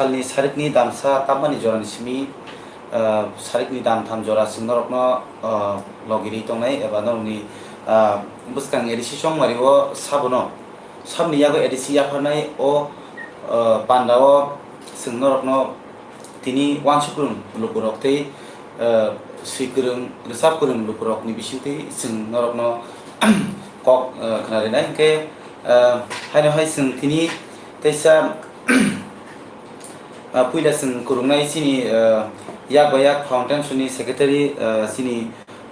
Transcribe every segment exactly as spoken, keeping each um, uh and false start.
Salni sarikni damsa tapmani jorani simi, ah, sarikni damtham jora chwng norokno, ah, logirwi tongnai eba norokni, ah, bwskang A D C chongmari o sabono, saboni yago A D C yapharnai o, ah, panda o chwng norokno tini uansuk kwrwng lukurok tei, ah, swi kwrwng, rwchap kwrwng lukurokni bisingtwi chwng norokno kok, ah, khwnarinai. Hinkhe, ah, haino hai chwng tini teisa, ah, puila chwng kwrwngnai chini, ah, yak bai yak foundation ni secretary, ah, chini,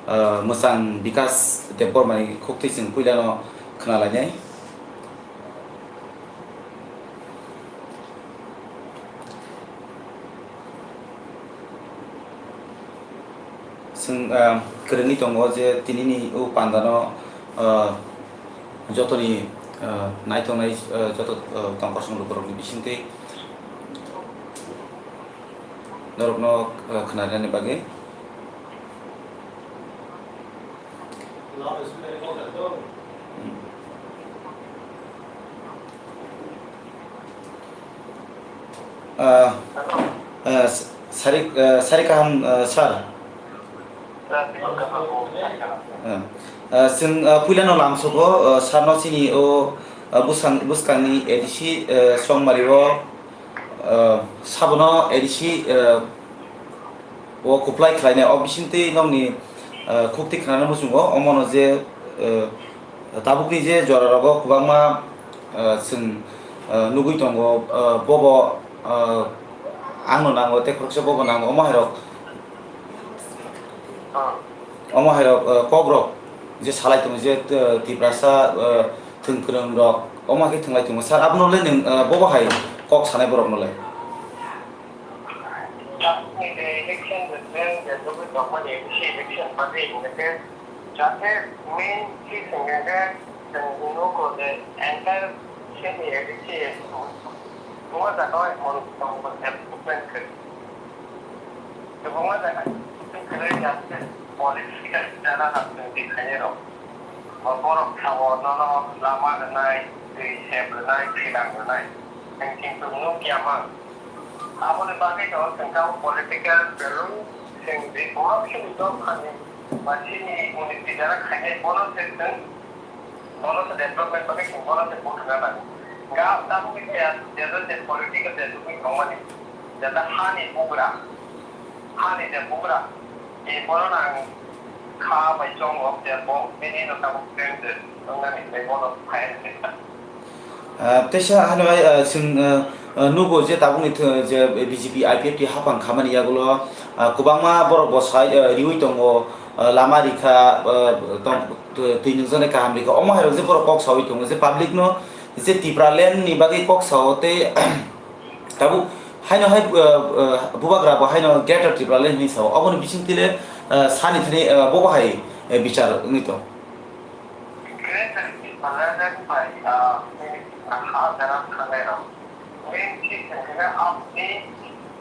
ah, mwchang Bikas Debbarma ni khuktwi chwng puilano khwnalainai. Chwng, ah, kwrwngwi tongo je tinini o pandano, ah, jotoni, ah, naitongnai, ah, joto, ah, tongkosong lukurokni bisingtwi norokno, ah, khwnarinani bagwi. Ah, ah, s-, sari, ah, sari kaham, ah, sir. Ah, ah, chwng, ah, puilano lamsogo, ah, sir no chini o, ah, bwsang-, bwskangni A D C, ah, chongmari o, ah, sabono A D C, ah, o kuplai khlainai o bisingtwi nokni, ah, khukti khnana muchungo omono je, ah, tabukni je jora rogo kwbangma, ah, chwng, ah, nugwi tongo, ah, bobo, ah, angno nango tei khoroksa bobo nango omo hairok, omo hairok, ah, kokrok je salai tongo je, ah, Tiprasa, ah, thwng kwrwng rok omo khe thwnglai tongo sir abono le nwng, ah, bobo hai kok sanai borok no le. Chakni je election je je jogwi tongmani A D C election bagwi hingkhe jate main chief hingkhe chwng nugo je entire state ni A D C wngma jaga o emon tongmani development khe kwbangma jaga khe jate political jana hapseng tikhainai rok. Bo borok sao nono lama rwnai, twi sep rwnai, khilang rwnai. Ang kintu nuk ya mang. Aboni bagwi no chwng tamo political belung chwng je borok chini dopha ni ba chini unity jara khainai bono se chwng, bono se development bagwi chwng bono se buthuna nango. Ga tabukni je, je, je political je tongmani, je hani bugra, hani je bugra, e bono nang kha bai chongo je bo bini no tabuk friend je tongnani tei bono phai rwkha. Ah, teisa hano hai, ah, chwng, ah, ah, nugo je tabukni th-, je B J P I P F T hapang khamani yagulo, ah, kwbangma borok bwsai, ah, riwi tongo, ah, lama rikha, ah, tong-, twi nungjaknai kaham rikha. Omo hairok je borok kok sawi tongo je public no je Tipraland ni bagwi kok sao tei tabuk haino hai, ah, ah, bubagra bo haino Greater Tipraland hinwi sao. Oboni bisingtwi le, ah, sani thani, ah, bobo hai, eh, bichar wngwi tong. Greater Tipraland bai, ah, ha jara thangnai rok. Main chief hwnkhe aboni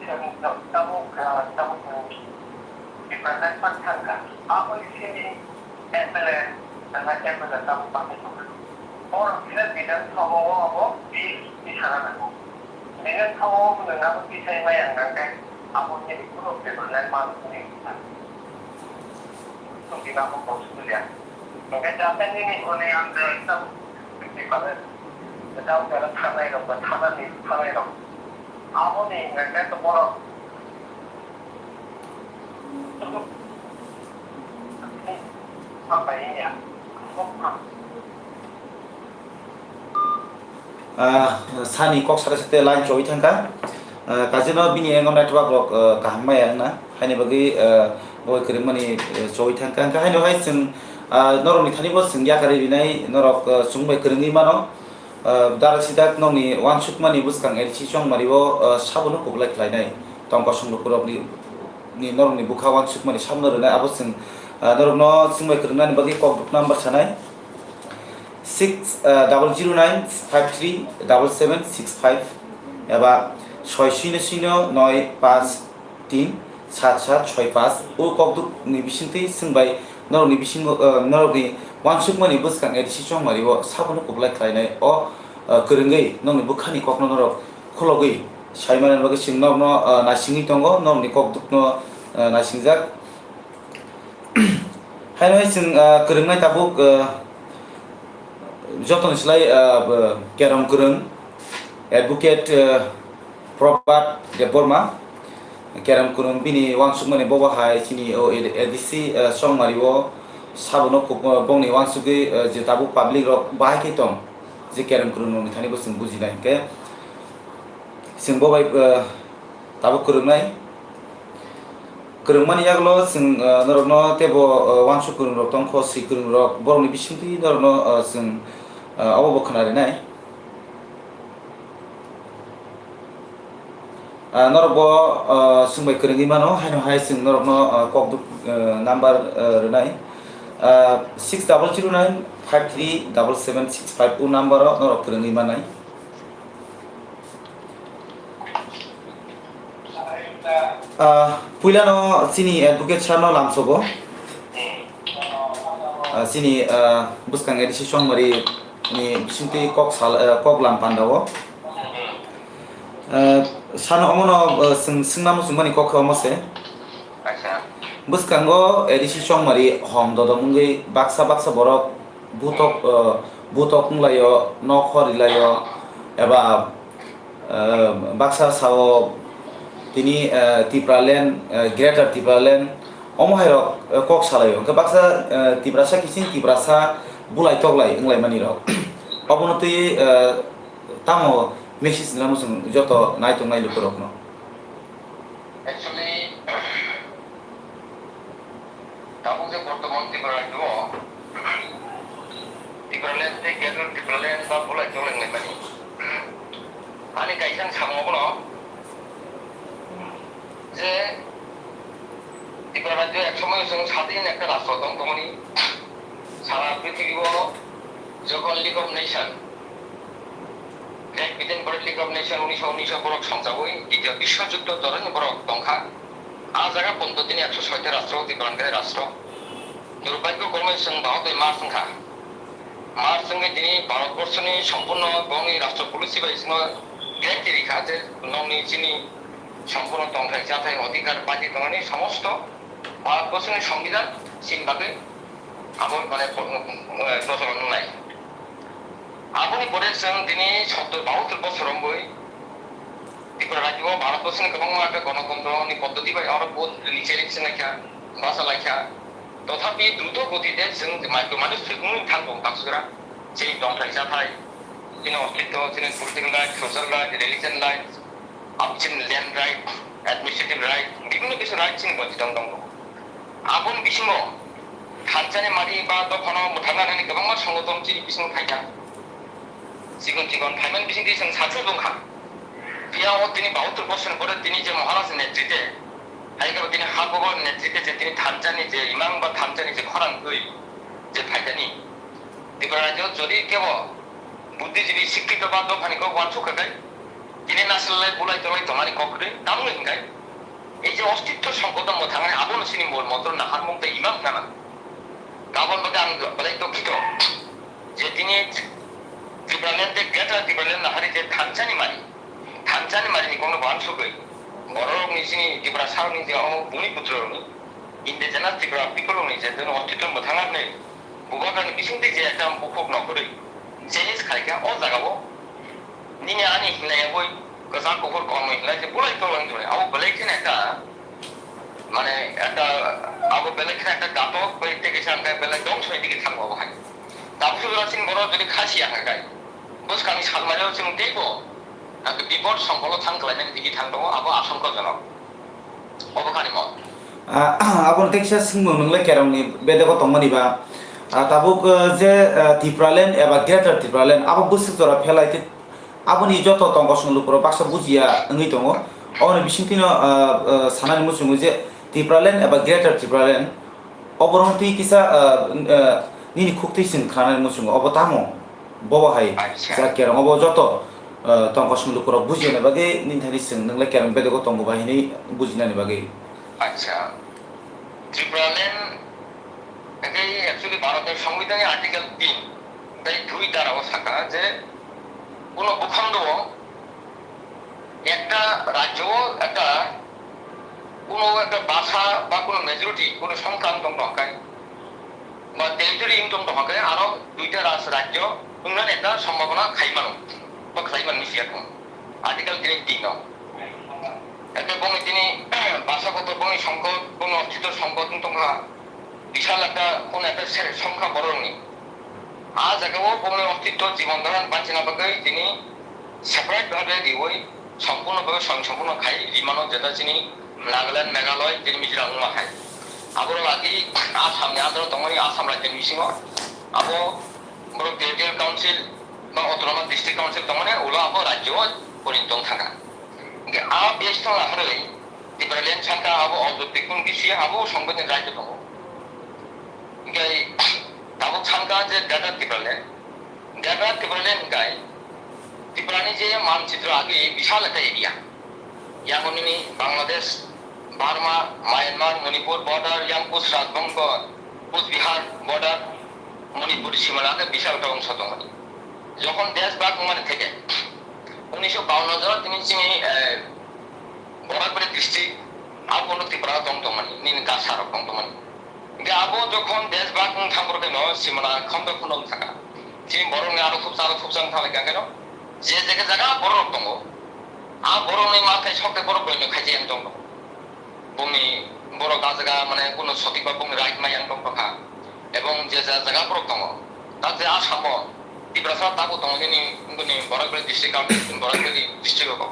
chwng tabuk, ah, tabuk, ah, Tipraland pan thangkha. Aboni sini M L A, tangka M L A tabuk bakhe tongkha. Borok khe Bidhan Sabha o abo bill tisana nango. Bidhan Sabha o nwng abo tisai maya hwnkhe abo nini kuno Tipraland manwi. Tongwi abo kok sulia. Hwnkhe jate nini hwnwi ang je ekta bwtwi pare. Jeta o jara thangnai rok ba thanani thangnai rok. Aboni hwnkhe to borok. Hambai ya. Ah, sani kok sare sate line choi thangkha. Ah, kajino bini angle network rok, ah, kaham maya wngna. Haini bagwi, ah, boi kwrwngmani, ah, choi thangkha. Hwnkhe haino hai chwng, ah, norokni thani bo chwng yakarwi rinai, norok, ah, chwng bai kwrwngwi mano. Ah, darak sidak nokni uansukmani bwskang L C chongmari o, ah, sabono kuplai khlainai. Tongkosong lukurokni, ni norokni bwkha uansukmani samno rwnai abo chwng, ah, norokno chwng bai kwrwngnani bagwi kok number sanai. Six, ah, double zero nine five three double seven six five eba soi shunyo shunyo noi panch tin sat sat soi panch o kokdukni bisingtwi chwng bai norokni bisingo, ah, norokni uansukmani bwskang A D C chongmari o sabono kuplai khlainai o, ah, kwrwngwi nokni bwkhani kokno norok khulogwi saimani bagwi chwng norokno, ah, naisingwi tongo, norokni kokdukno, ah, naisingjak. Haino hai chwng, ah, kwrwngnai tabuk, ah, jotoni slai, ah, bo Kerong kwrwng, Advocate, ah, Prabhat Debbarma, Kerong kwrwng bini uansukmani bobo hai chini o A D C, ah, Chongmari o sabono kok-, ah, bongni uansugwi, ah, je tabuk public rok bahai khe tong, je Kerong kwrwng rokni thani bo chwng bujinai hinkhe chwng bo bai, ah, tabuk kwrwngnai. Kwrwngmani yagulo chwng, ah, norokno teibo, ah, uansuk kwrwngrok tongkho, swi kwrwngrok, borokni bisingtwi norokno, ah, chwng, ah, obo bo khwna rinai. Ah, norok bo, ah, chwng bai kwrwngwi mano, haino hai chwng norokno, ah, kokduk, ah, number, ah, rwnai. Ah, six double zero nine five three double seven six five o number o norok kwrwngwi manai. Ah, puilano chini advocate sir no lamsogo. Ah, chini, ah, bwskang A D C Chongmari ni bisingtwi kok sal, ah, kok lam pandao. Ah, sano omono, ah, swng-, swngna muchungmani kok khe omo se. Acha. Bwskango A D C Chongmari hom dodom wngwi baksa baksa borok butok, ah, butok wnglaio, nok horilaio, eba, ah, baksa sao tini, ah, Tipraland, ah, Greater Tipraland, omo hairok, ah, kok salaio. Hwnkhe baksa, ah, Tiprasa kiching Tiprasa bulai toklai wnglaimani rok. Obono twi, ah, tamo message rwna muchung joto naitongnai lukurokno? Actually, tabuk je bortoman Tripura rajyo, Tipraland tei Greater Tipraland ba bulai toleng laimani. Ani kaisa samung abono je Tripura rajyo ek somoy chwng sadin ekta rashtra tong tongmani, sara prithibi o jokhon League of Nation, Great Britain borok League of Nation unisho unisho borok songchawi, Dityo Biswojuddo doroni borok tongkha. A jaga pondo tini ekso soita rastro, Tipraland khe rastro. Durbhagyo krome chwng bahai bai March wngkha. March wngwi tini Bharat borsoni sompurno bongni rastro policy bai chwngno guarantee rikha je nokni chini sompurno tongthai chathai odhikar paji tongnani somosto Bharat borsoni songbidan chini bagwi abo mane, eh, procholono wngnai. Aboni pore chwng tini sottor bahuttor bosor wngwi Tripura rajyo o Bharat borsoni kwbangma khe gonotontro ni poddoti bai oro vote ni challenge wnglaikha, bachalaikha. Tothapi druto gotite chwng micro manage thwimung thang tong takswkra. Chini tongthai chathai, chini ostitto, chini political right, social right, religion right, abo chini land right, administrative right, bibhinno kisu right chini bonchito wng tongo. Aboni bisingo thanchani mari ba dophano mwthangna nani kwbangma songothon chini bisingo phaikha. Chikon chikon phaimani bisingtwi chwng sakhe tongkha. Phiya o tini bahuttor bosor pore tini je Maharaj ni netrite, hai khe tini Hakobor ni netrite je tini thanchani je imang ba thanchani je khorang twi je phaikani. Tripura rajyo jodi kebo buddhijibi sikkito ba dophani kok uansuk kha khai, tini nasilai bulai tolai tongmani kok kwrwi tamni hinkhai. Ei je ostitto songkoto mwthangni abono chini mol motor naharmung tei imang nana. Aboni bagwi ang belai dokhito je tini Tipraland tei Greater Tipraland nahari je thanchani mari, thanchani marini kokno uansugwi bororokni chini Tiprasarokni je omo bumiputro rokni indigenous Tripura people rokni je tini ostitto mwthangna hwnwi Bubagrani bisingtwi je ekta bukhuk nokhorwi challenge khaikha, o jagao nini ani hinlaiya bai kwchak kuphur kormo hinlai je bulai tolong jore. Abo belai kheno ekta, mane, ekta, abo belai kheno ekta gatok bai tei kaisa hwnkhe belai dongso ni digi thango abo hai. Tabuk se jora chini borok jodi khasiya hwnkhe, bwskangni salmani o chwng teibo, hwnkhe, bipod songkolo thang khlainani digi thang tongo, abo asongkajonok. Obo kani mo. Ah, aboni teksa swngmung nwngle Kerongni bedego tongmani ba. Ah, tabuk, eh, je, eh, Tipraland eba Greater Tipraland abo bwswk jora phelai tei aboni joto tongkosong lukurok baksa bujiya wngwi tongo. Oboni bisingtwino, ah, ah, sanani muchungo je Tipraland eba Greater Tipraland oborok twi kisa, ah, ah, nini khuktwi chwng khnanani muchungo obo tamo? Bobo hai. Acha. Ja Kerong obo joto, ah, tongkosong lukurok bujinani bagwi nini thani chwng nwngle Kerong bedego tongo ba hinwi bujinani bagwi. Acha. Tripura land, actually Bharat ni Songbidan ni Article tin, tei dui dara o saka je kuno bukhando o একটা রাজ্য একটা কোনো একটা ভাষা বা কোনো মেজরিটি কোনো সংখ্যা অন্তত থাকে বা টেরিটরি অন্তত থাকে আরো দুইটা রাজ রাজ্য উন্নয়ন একটা সম্ভাবনা খাইমানো বা খাইমান মিশি এখন আর্টিকেল তিন তিন একটা বঙ্গে তিনি ভাষাগত বঙ্গে সংকট বঙ্গে অস্তিত্ব সংকট অন্তত বিশাল একটা কোনো একটা সে- সংখ্যা বড় নেই. আজ একেও কোনো অস্তিত্ব জীবন ধারণ বাঁচে না পাকে তিনি সেপারেট ভাবে দিবই সম্পূর্ণভাবে স্বয়ংসম্পূর্ণ খাই বিমানও যেটা চিনি নাগাল্যান্ড মেঘালয় তিনি মিজোরাম হুমা খাই. আবার আগে আসাম আন্ধ্র তমনি আসাম রাজ্যের মিশিং আবো বড় টেরিটোরিয়াল কাউন্সিল বা অটোনমাস ডিস্ট্রিক্ট কাউন্সিল তমনি ওলা আবো রাজ্য পরিণত থাকা. আ বেশ তো আহারে টিপ্রাল্যান্ড সাকা আবো অন্তর্ভুক্ত কম কিছু আবো সংবিধান রাজ্য দো. Hinkhe tabuk sankha je Greater Tipraland, Greater Tipraland hinkhe Tiprani je manchitro agi bishal ekta area. Yang nini Bangladesh, Burma, Myanmar, Manipur border, yang Kuch Rajbongso, Kuch Bihar border, Manipur simana khe bishal ekta ongso tongmani. Jokhon desh bhag wngmani theke unisho bawanno jora tini chini, eh, Borok bini district, abono Tripura tong tongmani, nini gasa rok tong tongmani. Hinkhe abo jokhon desh bhag wng thang borok no simana khonto khonto wng thaka. Chini borok ni aro khubsa aro khubsa wng thang kha keno. Je jaga jaga borok rok tongo. A borok ni mathai sok tei borok bai no khaijak wng tong tong. Bongni borok a jaga mane kuno sotik ba bongni right ma yang tong tong kha. Ebong je ja jaga borok tongo. Ta je Assam o Tiprasa tabuk tongo nini, nini Borok Valley district, Borok Valley district o.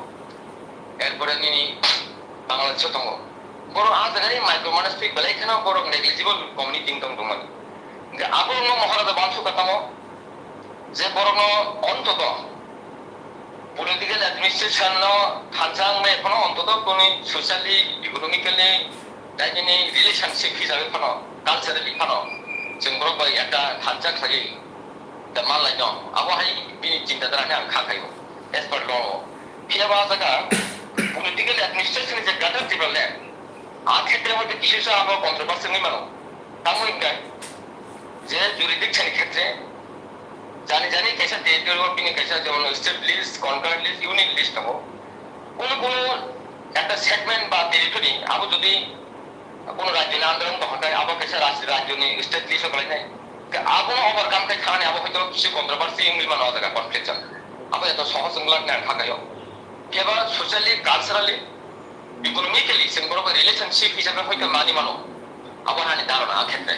Erpore nini Bangladesh o tongo. Borok a jaga ni micro manage twi belai kheno borok negligible community wng tong tongmani. Hinkhe abo wngno Maharaja Bamsukha tamo je borokno ontoto political administration no thansa wngmai phano ontoto kuni socially, economically, tei nini relationship hisabe phano, culturally phano chwng borok bai ekta thansa khlaiwi da manlaino. Abo hai bini chinta dhara hinwi ang kha khaio, as per law o. Phiya ba jaga political administration ni je Greater Tipraland, a khetre hoite kisa sa abo controversy wngwi mano. Tamo hinkhe je jurisdiction ni khetre jani jani kaisa territory o bini kaisa jemon state list, concurrent list, union list tongo. Kunu kunu ekta segment ba territory abo jodi Kono rajyoni andolon tongkha khe abo kaisa raj-, rajyoni state list o kwlainai. Khe abono overcome khai thanani abo hoito kisi controversy wngwi mano o jaga conflict jani. Abo eto sohoj wngla hinwi ang kha khaio. Khe ba socially, culturally, economically chwng borok bai relationship hisabe hoito mani mano. Abo hani dharona a khetre.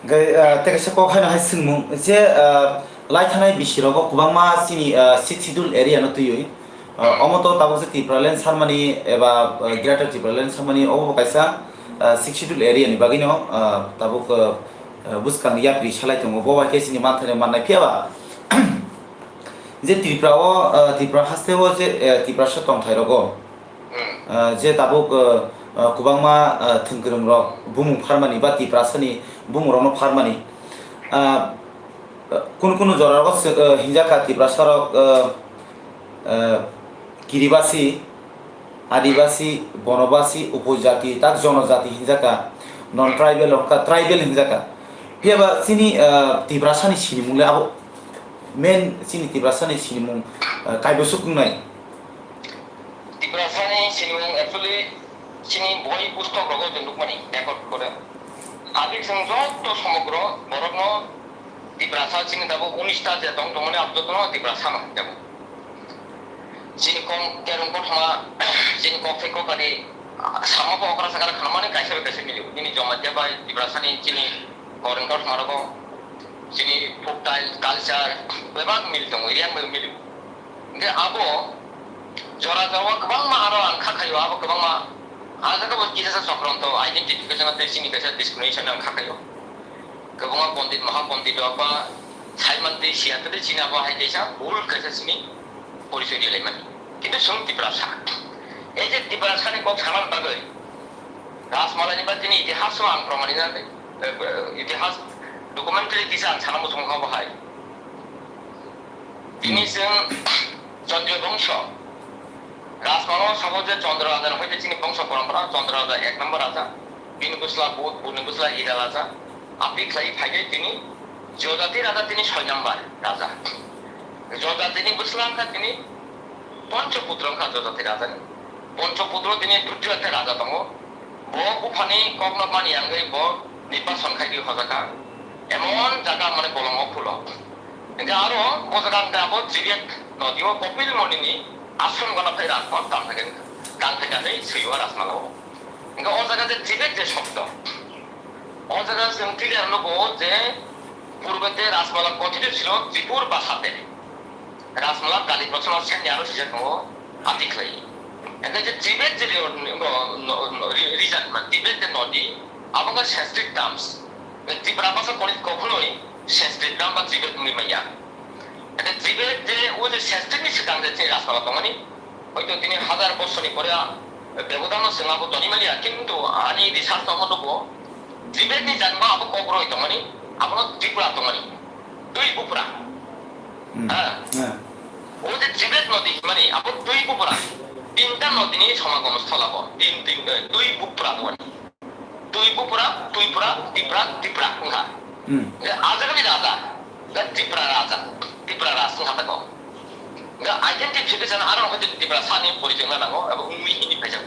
Hwnkhe, ah, tei kaisa kok haino hai swngmung je, ah, lai thanai bisi rogo kwbangma chini, ah, Sixth Schedule area no twiwi. Ah, omo to tabuk se Tipraland samani eba, ah, Greater Tipraland samani obo bo kaisa, ah, Sixth Schedule area ni bagwi no, ah, tabuk, ah, ah, bwskang yapri salai tongo. Bo bai khe chini manthani mannai phiya ba je Tripura o, ah, Tripura haste o je, eh, Tiprasa tongthai rogo, ah, je tabuk, ah, ah, kwbangma, ah, thwngkwrwng rok bumung pharmani ba Tiprasa ni bumung rok no pharmani, ah, Kunu kunu jora rogo se, eh, hinjak kha Tiprasa rok, eh, eh, Kiribasi, Adibasi, Bonobasi, Upojati, tak Jonojati hinjak kha, non tribal hwnkha, tribal hinjak kha. Phiya ba chini, eh, Tiprasa ni sinimung le abo main chini Tiprasa ni sinimung, eh, kaibo suk wngnai. Tiprasa ni sinimung actually chini boi pustok rogo je nukmani record kore. Adi chwng joto somogro borokno Tiprasa chini tabuk unis ta je tong tongmani abo jotono Tiprasa no hinjago. Chini kom kerong kothoma chini kok thai kok ani sama bo okra sakara khanamani kaisa bai kaisa milio. Nini Jamatia bai Tiprasa ni chini koreng kothoma rogo chini folk style, culture bebak mil tongo, yang bai milio. Hingke abo jora jora kwbangma aro ang kha khaio, abo kwbangma ah jaga bo kisa sa sokronto identification tei chini kaisa discrimination ang kha khaio. Kwbangma pondit, maha pondit rok ba saiman tei siya tei chini abo hai kaisa bul kaisa chini porichoi rilai mani. Kintu chwng Tiprasa. Ei je Tiprasa ni kok sana bagwi Rajmalai ni ba chini itihas o ang promanina, eh, itihas documentary kisa ang sana muchung kha bo hai. Tini chwng Chandra Bongso. Rajmalo sabo je Chandra Raja ni hoite chini bongso porompora, Chandra Raja ek number raja. Bini bwsla Bud, Budni bwsla Ida raja. Aphi khlai phai khe tini Jodati raja tini soi number raja. Jodati ni bwsla wngkha tini Ponchoputro wngkha Jojati rajani. Ponchoputro tini Dutiyatha raja tongo. Bo buphani kokno mani yangwi bo nirbason khai di hojaka. Emon jaga mane bolongo phulo. Hingke aro o jaga hingke abo Tibet nodi o Kopil Munini ashram gana phai rajmala tang phai kha, tang phai kha hwnwi swi o rajmala o. Hingke o jaga je Tibet je shobdo, o jaga chwng clear nugo je purbe te rajmala continue silo Tripur ba Sate. Rajmala Kali Prasana Sen ni aro sijak tongo, ati khlai. Eke je Tibet je ri-, no, no, no, ri-, rijak man, Tibet je nodi, abo wngkha Sanskrit terms. Tripura bhasha koni kokhunoi Sanskrit term ba Tibet wngwi manya. Eke Tibet je, o je Sanskrit ni swkang je chini rajmala tongmani, hoito tini hazar bosorni pore a, Bebodano chwng abo toni manya, kintu ani research tongmo nugo, Tibet ni jani bo abo kok roi tongmani, abono Tripura tongmani. Twi bupra. Hmm. Ha. Ha. O je Tibet nodi himani, abo twi bupra. Tinta nodi ni somagom sthola bo. Tin, tin, eh, twi bupra himani. Twi bupra, twi pura, tipra, tipra wngkha. Hmm. Je ajagani raja, je Tipra raja, Tipra raja wngkha tako. Je identification aro wngkha je Tipra sani porichoi wngna nango, abo wngwi hini phaijak.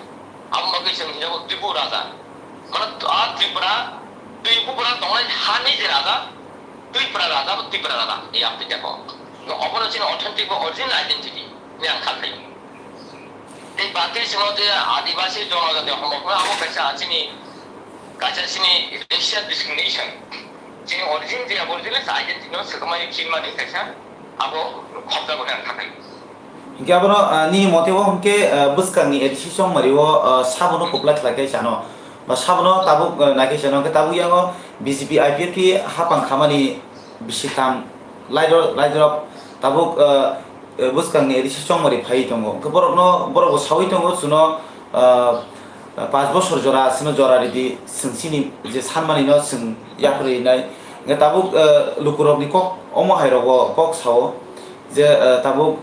Abo bagwi chwng hinjago Tripura raja. Mane a Tripura, twi bupra tongnai hani je raja, Tripura raja, abo Tripura raja, ya phaijak. Obono chini authentic ba original identity ni ang kha khaio. Tei bati simo je Adibasi jonojati homokno abo kaisa chini, kaisa chini racial discrimination. Chini origin je Aboriginal identity no swkangmani chinmani kaisa abo khobjago hwnwi ang kha khaio. Hinkhe abono, ah, nini mote o hinkhe, ah, bwskangni A D C chongmari o, ah, sabono kwplai khlai khe sano. Ba sabono tabuk, ah, naikhe sano, hinkhe tabuk yango B J P I P F T hapang khamani bisi kam laidor-, laidorok tabuk, ah, eh, bwskangni A D C chongmari phaiwi tongo. Hinkhe borokno, borokbo sawi tongo, chwngno, ah, panch bosor jora, chwngno jora ridi, chwng chini je sanmani no chwng yapharwi rinai. Hinkhe tabuk, eh, lukurokni kok omo hai rogo kok sao je, eh, tabuk,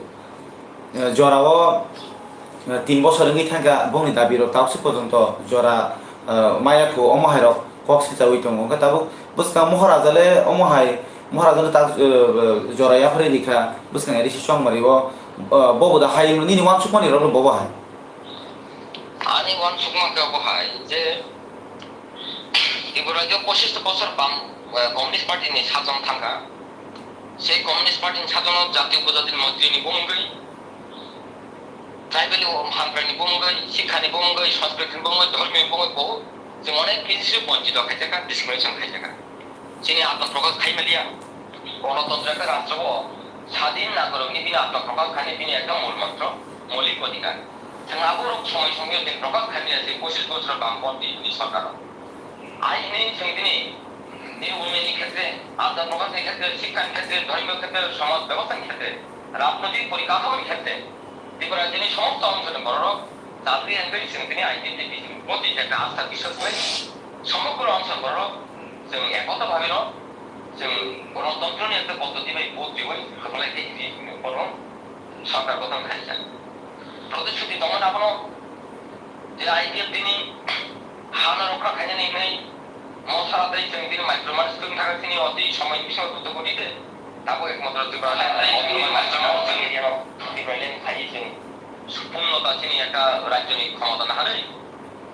eh, jorao, eh, tin bosor wngwi thangkha, bongni dabi rok tabuk se porjonto jora, eh, maya khu, omo hai rok kok sichawi tongo. Hinkhe tabuk bwskang Moharaja le omo hai, Moharaja le tak, eh, eh, jora yapharwi rikha, bwskang A D C chongmari o, eh, bobo da hai nini wansukmani rok bobo hai. Ani wansukma khe obo hai je Tripura rajyo pochish bosor bam, eh, Communist Party ni sajon thangkha. Sei Communist Party ni sajono jati upojati ni montri ni bumungwi, tribal hamkrai ni bumungwi, sikha ni bumungwi, sanskriti ni bumungwi, dhormo ni bumungwi bo chwng onek kisi se bonchito khaijaka, discrimination khaijaka. Chini Atma Prakash khaimaliya. Gonotontro ekta rastro o sadin nagorok ni bini Atma Prakash khaini bini ekta mul mantro, moulik odhikar. Chwng aborok somoi somoi din Prakash khaimaliya se pochish bosor bam party ni sorkar o. Aini chwng bini ni women ni khetre, Atma Prakash ni khetre, sikha ni khetre, dhormo khetre, somaj bebosta ni khetre, rajnoitik porikathomo ni khetre, Tripura rajyoni somosto ongshoni bororok chakri wngwi chwng tini I T T B C ni proti je ekta astha biswas bai somogro ongshoni bororok chwng ekoto bhabe no chwng gonotontro ni ekta poddoti bai vote riwi kwplai khe tini borok sorkar gothon khaijak. Protishruti tongmani abono je I P F T ni hano rokha khainani hinwi Mosra tei chwng tini micromanage tong thangkha, tini oti somoi bisingo kutu koti de. Tabo ekmatro Tipraland tei oti micromanage tong area rok Tipraland khai chwng supunno ta chini ekta rajyoni khomota naharwi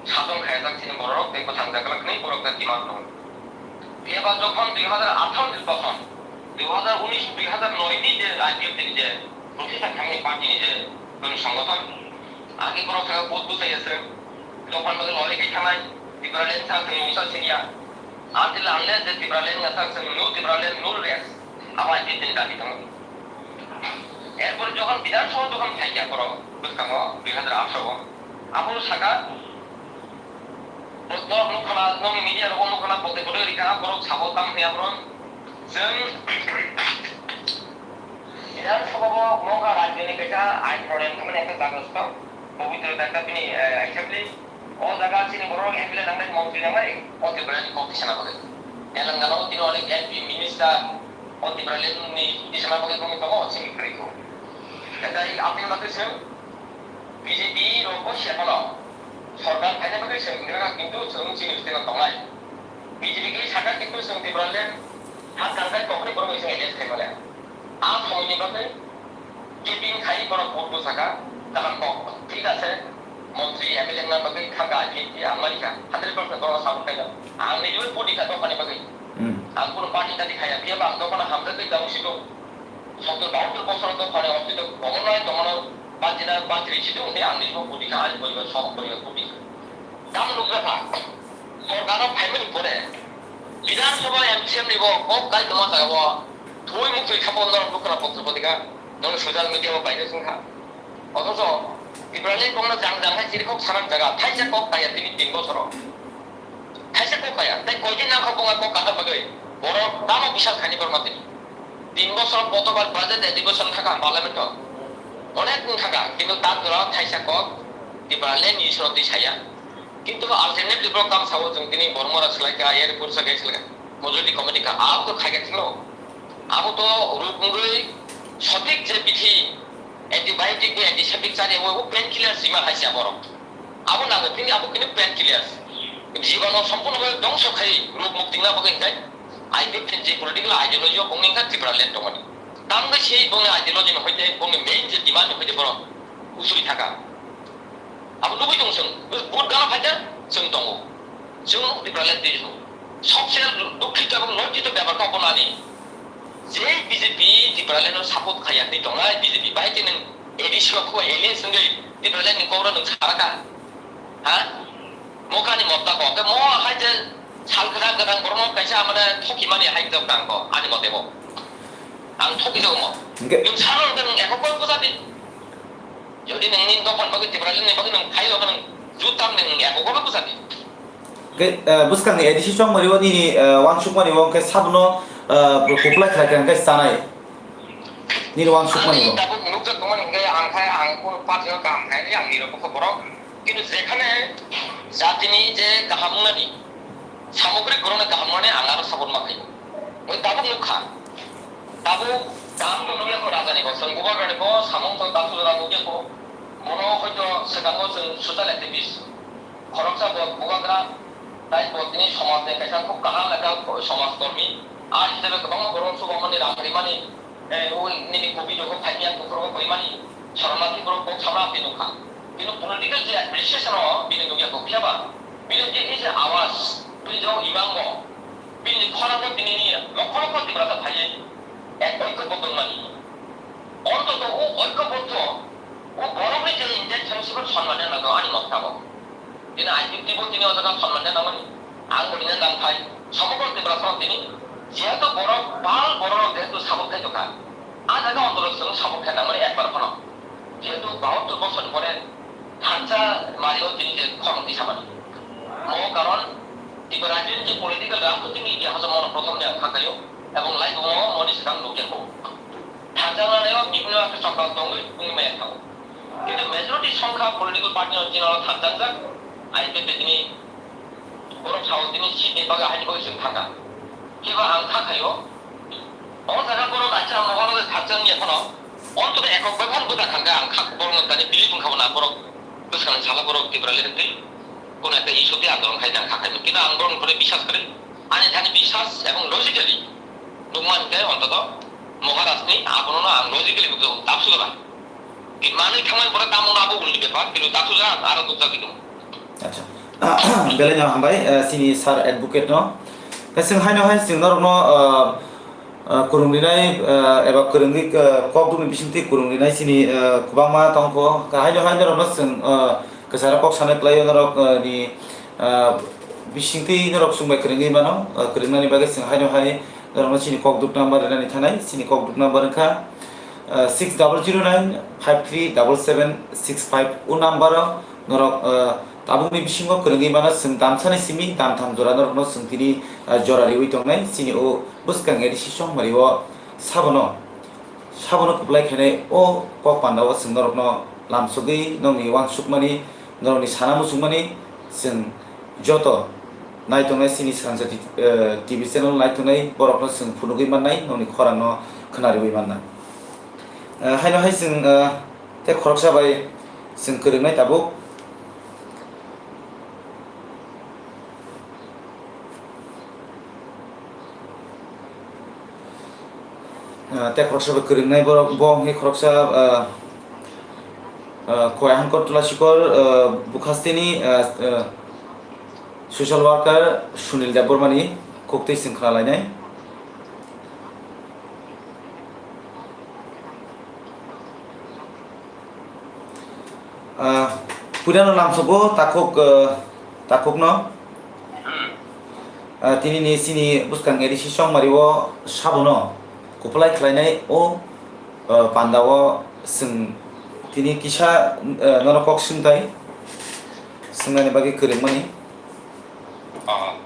satung khaijak chini bororok tei bwthang jakla kwnwi borok ta demand tongo. Phiya ba jokhon dui hazar atharo ni jokhon, dui hazar unis, dui hazar noi ni je rajyo tini je protista khamni party ni je tini songothon, agi borok thangkha vote bwsai aswk. Dophani bagwi lorry khai thangnai, Tipraland sak chwng mungsa siniya. Until unless the Tipraland sak chwng new Tipraland, new race, abo I P F T ni dabi tongo. Erpor jokhon Bidhan Sabha jokhon phaikha borok bwskango dui hazar atharo o, abono saka, borok nukhana, nokni media rogo nukhana, bote bote rikha, borok sabo tam hwnwi aborok. Chwng Bidhan Sabha o mokha rajyoni kaisa ain pronem khamani ekta jaga stop. Pabitro ekta bini, eh, assembly. O jaga chini borok M L A nangnai, montri nangnai, o Tipraland ni kok tisana bagwi. Telangana o tini onek M P minister o Tipraland ni tisana bagwi bongni tongo, chini kwrwi kho. Tei apni bagwi chwng B J P rok bo se phano sorkar phaina bagwi chwng wngkha, kintu chwng chini bwskango tongnai. B J P khe sakha, kintu chwng Tipraland ha tangkha kokni borok bai chwng alliance khai male. A somoini bagwi kiping khai borok vote bo sakha. Kaham kok, thik ase, montri, M L A wngna bagwi thangka, I P F T ang manikha, hundred percent borok support khainai. Ang nijebo vote rikha dophani bagwi. Hmm. Ang kuno party tani khaiya, phiya ba ang dophano hamjakgwi tongo sito. Sottor bahottor bosor dophani office o komonai tongmano banchina banchiri sito, hwnwi ang nijebo vote rikha, ani poribar, sohok poribar vote rikha. Tamo nukjakha, sorkar o phaimani pore, Bidhan Sabha M C M ni bo kok kai tongma jaga o, thwi muktwi khapo norok nukra potro potika, nono social media o paina chwngkha. Othocho Tipraland kokno jang jang hai chiri kok sanang jaga, thaisa kok kaya tini tin bosoro. Thaisa kok kaya, tei koi din nangkha bunga kok kana bagwi, borok tamo bisal khani borma tini. Tin bosor kotobar budget adhibeshon thaka parliament o. Onek wng thaka, kintu tak jora thaisa kok Tipraland ni isoro twi saya. Kintu alternative rok tamo sao chwng tini bormora swlai kha, air pursa gai swlai kha, majority committee kha, abo to khai kha thiklo. Abo to ruk wngwi sotik je bithi antibiotic bai antiseptic chari o painkiller sima hai se borok. Abo nango tini abo kini painkiller. Jibano sampuno bai dongso khai ruk mukti na bagwi hinkhe I P F T je political ideology o bongni hinkhe Tipraland tongmani. Tamgwi se bongni ideology no hoite bongni main je demand no hoite borok usui thaka. Abo nugui tong chwng, vote gana phaikha chwng tongo. Chwng Tipraland twi chwng. Sobse dukhito ebong loichito bepar khe obo nani. Je B J P Tipraland no support khaiya twi tongnai B J P bai twi nwng A D C rok kho alliance wngwi Tipraland ni kokno nwng sarakha. Ha? Mo kani motta ko. Ke mo hai je sal kwthang kwthang borok no kaisa amane thoki mani hai jok tang ko. Ani mote bo. Ang thoki jok mo. Hingke nwng sano nwng ekho koi bujadi. Jodi nwng ni dophani bagwi Tipraland ni bagwi nwng khai dophani nwng jutam nwng ekho koi bujadi. Hingke, eh, bwskangni A D C chongmani o nini, eh, wansukmani o hingke sabono, eh, kuplai khlai kha hingke sanai. Nini wansukmani o. Ani tabuk nukjak tongmani hingke ang khai ang kuno party o kaham khai ang nirok bokha borok. Kintu jekhane jatini je kaham wngnani, samogrik borokni kaham wngnani ang aro support ma khaio. Hoi tabuk nukha. Tabuk kaham to nukya ko rajani bo, chwng bubagrani bo samung to dasu jora nukya ko. Bono hoito swkango chwng social activist. Khoroksa bo bubagra, tai bo tini somajni kaisa khub kaham lekha somaj kormi. A hisabe kwbangma borok chubamani rang rimani, eh, o nini covid rok phaimya buphuru bo koimani, soronarthi borok kok samna apni nukha. Kintu political je appreciation o bini nukya kok phiya ba, bini je ei je awas, bini je o imango, bini khorang bo tini ni lokho lokho Tiprasa phaiwi ek oikobodho wngmani. Ontoto o oikobodho, o borokni je intention sibo sonmanya nago ani motabo. Tini I P F T bo tini o jaga sonmanya nangmani. Ang bo tini nang phai, somogo Tiprasa rok tini, jehetu borok bal borok rok jehetu support khai tongkha. A jaga ontoto chwng support khai nangmani ekbar phano. Jehetu bahottor bosor pore thansa mario tini je khorang tisamani. Mo karon Tiprasa rajyoni je political rajnitik ni itihas o mono prothom ni ang kha khaio, ebong lai bo mo moni swkang nukya kho. Thansa nanaio bibhinno ekta sokal tongwi wngwi maya kha. Kintu majority songkha political party no tini o thansa jak, I P F T ni borok sao tini seat ni bagwi haini bagwi chwng thangkha. Phiba ang kha khaio, o jaga borok acha mohoro de thakjak wngya phano, onthoto ekok bai phano bwsa thangkha, ang kha borokno tani believe wngkha bo na borok bwskang sala borok Tipraland twi kuno ekta issue twi andolon khai nang kha khaimani. Kintu ang borokni pore biswas kwrwi, ani thani biswas ebong logically nukma hinkhe onthoto Maharajni abono ang logically nukjago, tapsugra. Manwi thangmani pore tamo abo ulni bepar, kintu tapsugra aro nukjagwi tongo. Acha. Belai no hambai, eh, chini sir advocate no. Tei chwng haino hai chwng norokno, eh, eh, kwrwng rinai, eh, eba kwrwngwi, eh, kokdukni bisingtwi kwrwng rinai chini, eh, kwbangma tongkho. Haino hai norokno chwng, eh, kwcharo kok sanai kwlaio norok, eh, ni, eh, bisingtwi norok chwngbai kwrwngwi mano, eh, kwrwngnani bagwi chwng haino hai norokno chini kokduk number rinani thanai, chini kokduk number wngkha, eh, six double zero nine five three double seven six five. O number o norok, eh, tabukni bisingo kwrwngwi mano, chwng damsani simi damtham jora norokno chwng tini, eh, jora riwi tongnai. Chini o bwskang A D C chongmari o sabono, sabono kwplai khainai o kok panda o chwng norokno lamsogwi nokni uansukmani, norokni sana muchungmani chwng joto naitongnai chini Srangsa T-, eh, T V channel naitongnai borokno chwng phunugwi mannai nokni khorangno khwnariwi mannai. Eh, haino hai chwng, eh, tei khoroksa bai chwng kwrwngnai tabuk. Eh, tei khoroksa bai kwrwngnai borok, bo hwnwi khoroksa, eh, Ah, Khowai Hangkor Tulasikor, ah, Bukhastini, ah, ah, social worker Sunil Debbarmani koktwi chwng khna lainai. Ah, puilano lamsogo takhuk, ah, takhukno. Ah, tini ni chini bwskang A D C Chongmari o sabono kupulai khlainai o, ah, panda o chwng tini kisa, ah, nono kok swngtai swngnani bagwi kwrwngmani. Ah.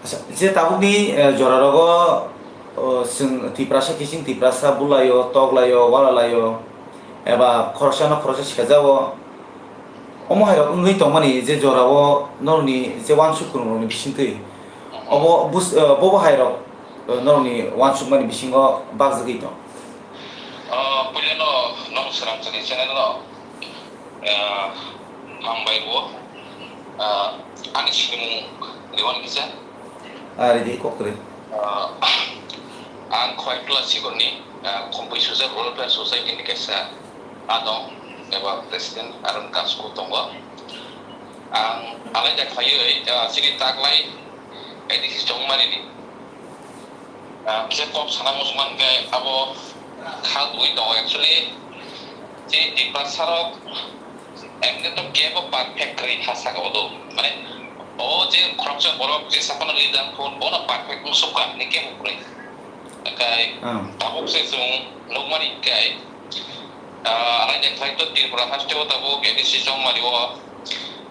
Acha, je tabukni, eh, jorarogo, oh, chwng Tiprasa kiching Tiprasa bulaio, toklaio, walalaio, eba khoroksano khoroksa sejao. Omo hairok wngwi tongmani je jorao norokni je uansuk kwrwngrokni bisingtwi. Obo bus-, eh, bobo hairok, eh, norokni uansukmani bisingo bakjagwi tong. Ah, puilano nong swnamsani channel no. Ah, hambai bo. Ah, ani sinimung Rewan kisa. Ah, ready, kok kwrwi. Ah, ang Khowai Tulasikor ni, ah, Khompui Social Welfare Society ni kaisa adong eba president, aro kasko tongo. Ang alai da khlaiwi, ah, chini taklai A D C Chongmari ni Ah, kisa kok sana muchungma hwnkhe abo kha tugwi tongo. Actually, chini Tiprasa rok ekdom to kebo perfect kwrwi ha saka o do. Mane, o je khoroksa borok je saphano leader phone, bono perfect wng sukha, hwnwi kebo kwrwi. Hwnkhe Ah. tabuk se chwng nukmani hwnkhe, ah, alai de khlai to Tripura haste o tabuk A D C Chongmari o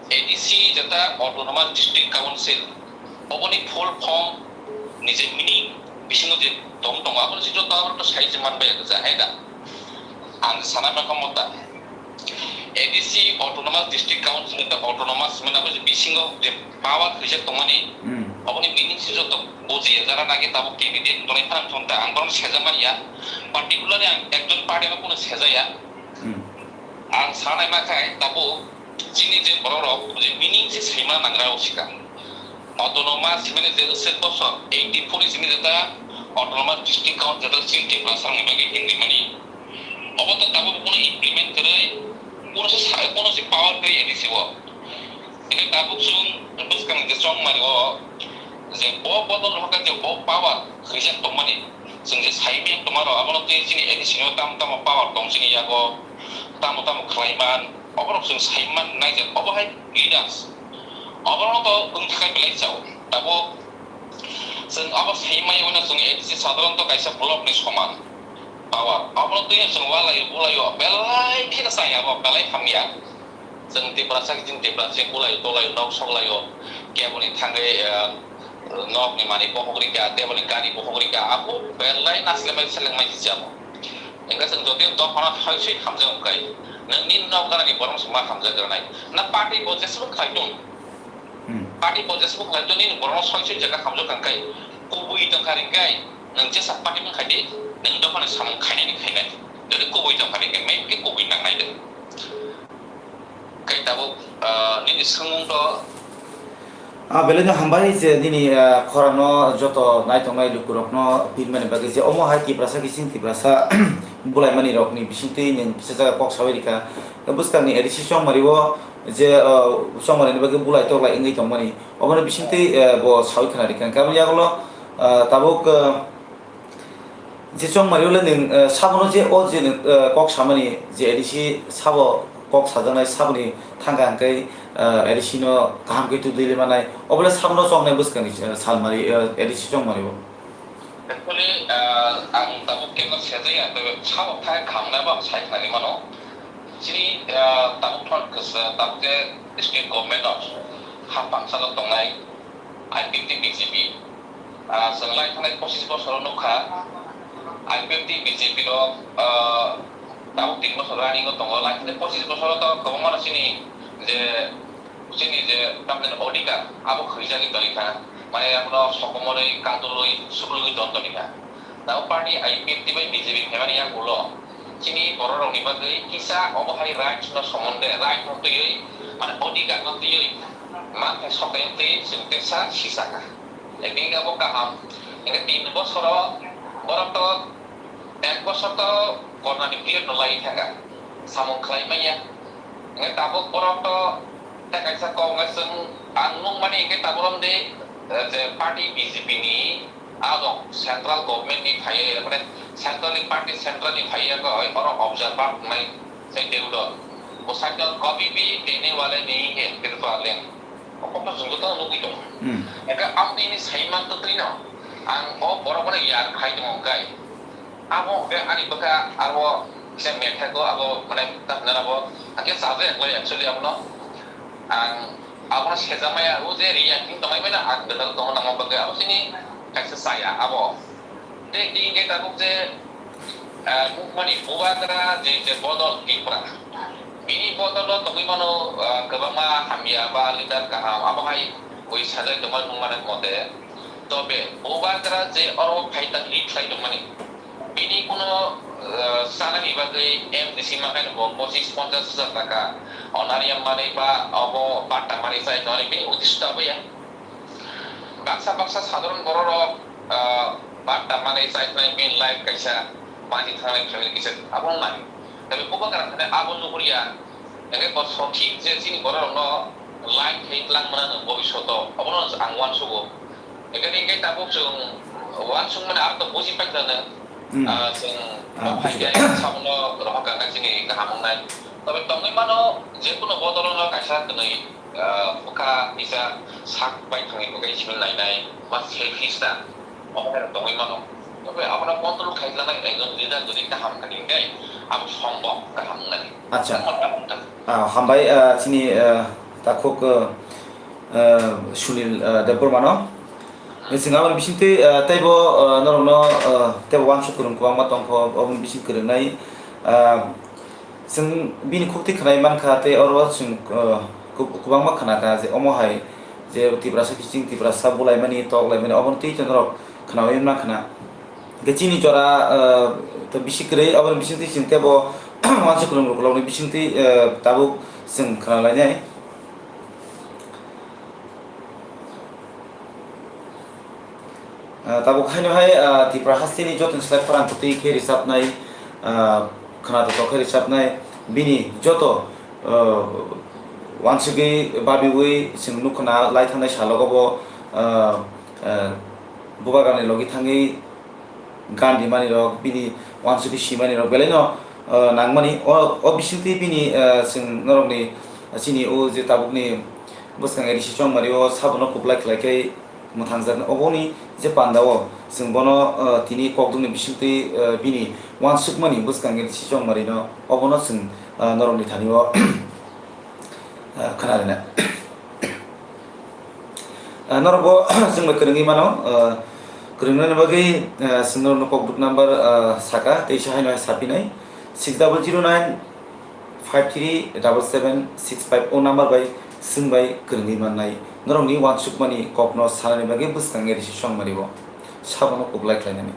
A D C jeta Autonomous District Council. Oboni full form ni je meaning bisingo je tong tongo, aboni je joto aborok to sai je man bai ja, hai da? Ang sana mekha mota, A D C Autonomous District Council ni to autonomous hwnwi abo je bisingo je power khaijak tongmani, Hmm. oboni meaning se joto buji ya, jara nagi tabuk candidate tongnai phano thung ta, ang bono sejak mani ya, particularly ang ekjon party no kuno sejak ya. Hmm. Ang sanai ma khai tabuk chini je borok rok je meaning se saima nangra o sika. Autonomous himani je set bosor eighty four ni simi jeta Autonomous District Council jeta chini Tiprasa ni bagwi himri mani. Obo to tabuk kuno implement kwrwi, kuno se sa-, kuno se power kwrwi A D C o. Ini tabuk chwng bwskang je Chongmari o je bo bodol rok je bo power khaijak tongmani. Chwng je sai miyang tongma rok, abono twi chini A D C no tamo tamo power tong chini yago, tamo tamo khlai man, oborok chwng sai man nai je, obo hai leaders. Oborok to wng thangkhe belai chao. Tabuk chwng obo sai maya wngno chwng A D C sadharanto kaisa block ni soman power. Oborok twi chwng walai bulaio belai kheno chaya abo belai hamya. Chwng Tiprasa, chwng Tiprasa, chwng kulai, tolai, nok soklaio, keboni thangwi, eh, nokni manwi bohok rikha, teboni gari bohok rikha, abo belai nasilengmai selengmai si chamo. Engkha chwng jodi dophano hai swi hamjak wngkhai, nwng nini nok ganani borok se ma hamjak granai. Na party bo jeswk khlai tong. Hmm. Party bo jeswk khlai tong, nini borok soi soi jaga hamjak kangkhai. Kubui tongkha ringkhai, nwng jesa party mung khaidi, nwng dophano samung khainani khainai. Jodi kubui tongkha ringkhai, main khe kubui nangnai de. Khe tabuk, ah, nini swngmung to. Ah, belai no hambai je nini, ah, khorang no joto naitongnai lukurok no pinmani bagwi je omo hai Tiprasa kiching Tiprasa bulaimani rok ni bisingtwi nwng kisa jaga kok sawi rikha. Bwskang ni A D C Chongmari o je, ah, Chongmari ni bagwi bulai toklai wngwi tongmani omo ni bisingtwi, ah, bo sawi khna rikha. Hwnkhe aboni yagulo, ah, tabuk, ah, Je Chongmari o le nwng, eh, sabono je o je nwng, eh, kok samani je A D C sabo kok sajaknai saboni thangka hwnkhe, eh, A D C no kaham khe tubui le manai. Obo le sabono chongnai bwskangni, eh, salmari, eh, A D C Chongmari o. Actually, eh, ang tabuk kebo sejaya, tei sabo thai kaham nai bo ang sai khnai mano. Chini, eh, tabuk thon kesa, tabuk je state government o ha pangsa tongnai I P F T B J P. Ah, chwng lai thangnai pochis bosoro nukha, I P F T B J P rok, ah, tabuk tin bosor running o tongo. Lai thangnai pochis bosoro to kwbangma no chini je, chini je tamni odhikar abo khwijagwi tongwi kha. Mane abono sokomorwi, kadulwi, suklugwi don tongwi kha. Tabuk party I P F T bai B J P phaimani yagulo chini borok rokni bagwi kisa obo hai rights no somonde, right no twiwi, mane odhikar no twiwi, manthai sokai twi chwng tesa sisaka. Ekdin abo kaham. Hingke tin bosoro borok to ek bosor to corona ni period no lai thaka. samung khlai manya. Hingke tabuk borok to tei kaisa kok hingke chwng ang nukmani hingke tabuk romdi, eh, je party B J P ni adong central government ni phaiye, mane central ni party central ni phaiye ko oro observer wngnai sai tei udo. Bwsai no kabhi bhi dene wale nahi hai Tripura land. Omo to chwng joto nugwi tongo. Hmm. Hingke amtwi ni saiman twtwi no ang o borok no yar khai tongo hingke. Abo hwnkhe ani bwkha abo kisa methago abo mane tamhinani abo hwnkhe chajakya khlai actually abono. Ang abono sejakmaya o je reacting tongmani ang kwtal tongna nangma bagwi abo chini kaisa chaya abo. Tei tini hwnkhe tabuk je, ah, nukmani bubagra je, je bodol Tripura. Bini bodolo tongwi mano, ah, kwbangma hamya ba leader kaham abo hai ui sajai tongmani nukmani mote. Tobe bubagra je oro phaitang ri khlai tongmani. Bini kuno, eh, chanani bagwi M D C ma khe bo pochis ponchas hajar taka honorarium manwi ba obo batta manwi chai tongnani bini uddesho abo ya. Baksa baksa sadharon bororok, eh, batta manwi chai tongnai bini life kaisa baji thangnai family kisa abo nai. Tei bubagra thani abo nuhurya. Hingke bo sothik je chini bororokno life hai tlang mano bobishoto. Abono ang uansugo. Ekani hingke tabuk chwng uansukmani aro to buji paikha nw, Hmm. ah, chwng Ah, buji paikha. Sabono rohor kha chini kaham wngnai. Tobe tongwi mano, jekunu bodolono kaisa kwnwi, ah, bwkha kisa sak bai thangwi bwkha simi nainai, ba selfish ta, omo hai tongwi mano. Tobe abono control khai lanai ekjon leader jodi kaham kha hingke, abo sombok kaham wngnai. Acha. Omo kaham ta. Ah, hambai, ah, chini, ah, takhuk, ah, ah, Sunil, ah, Debbarmano. Chwng aboni bisingtwi, ah, teibo, ah, norokno, ah, teibo uansuk kwrwng kwbangma tongkho, oboni bising kwrwngnai, ah, chwng bini khuktwi khwnai mankha tei oro chwng, ah, kwb-, kwbangma khnakha je omo hai je Tiprasa kiching Tiprasa bulaimani toklaimani oboni twi norok khnaui mankha. Hwnkhe chini jora, ah, to bisi kwrwi, aboni bisingtwi chwng teibo uansuk kwrwng rwkhlokni bisingtwi, ah, tabuk chwng khnalainai. Ah, tabuk haino hai, ah, Tripura hasteni jotoni slai khorang kwtwi khe rwchapnai, ah, khwnathok khe rwchapnai, bini joto, ah, uansugwi babiui chwng nukho na lai thangnai salogo bo, ah, ah, bubagrani logi thangwi gan rimani rok, bini uansugwi simani rok belai no, ah, nangmani. O, o bisingtwi bini, ah, chwng norokni, ah, chini o je tabukni bwskang A D C chongmari o sabono kwplai khlai khe mwthangjaknai. Oboni je panda o chwng bono, ah, tini kokdwngni bisingtwi, ah, bini uansukmani bwskang A D C chongmari no obono chwng, ah, norokni thani o, ah, khna rwna. Ah, norok bo chwng bai kwrwngwi mano, ah, kwrwngnani bagwi, ah, chwng norokno kokdwk number, ah, saka, teisa haino hai sapinai, six double zero nine five three double seven six five, o number bai chwng bai kwrwngwi mannai. Norokni uansukmani kokno sanani bagwi bwskang A D C chongmari o sabono kwplai khlainani.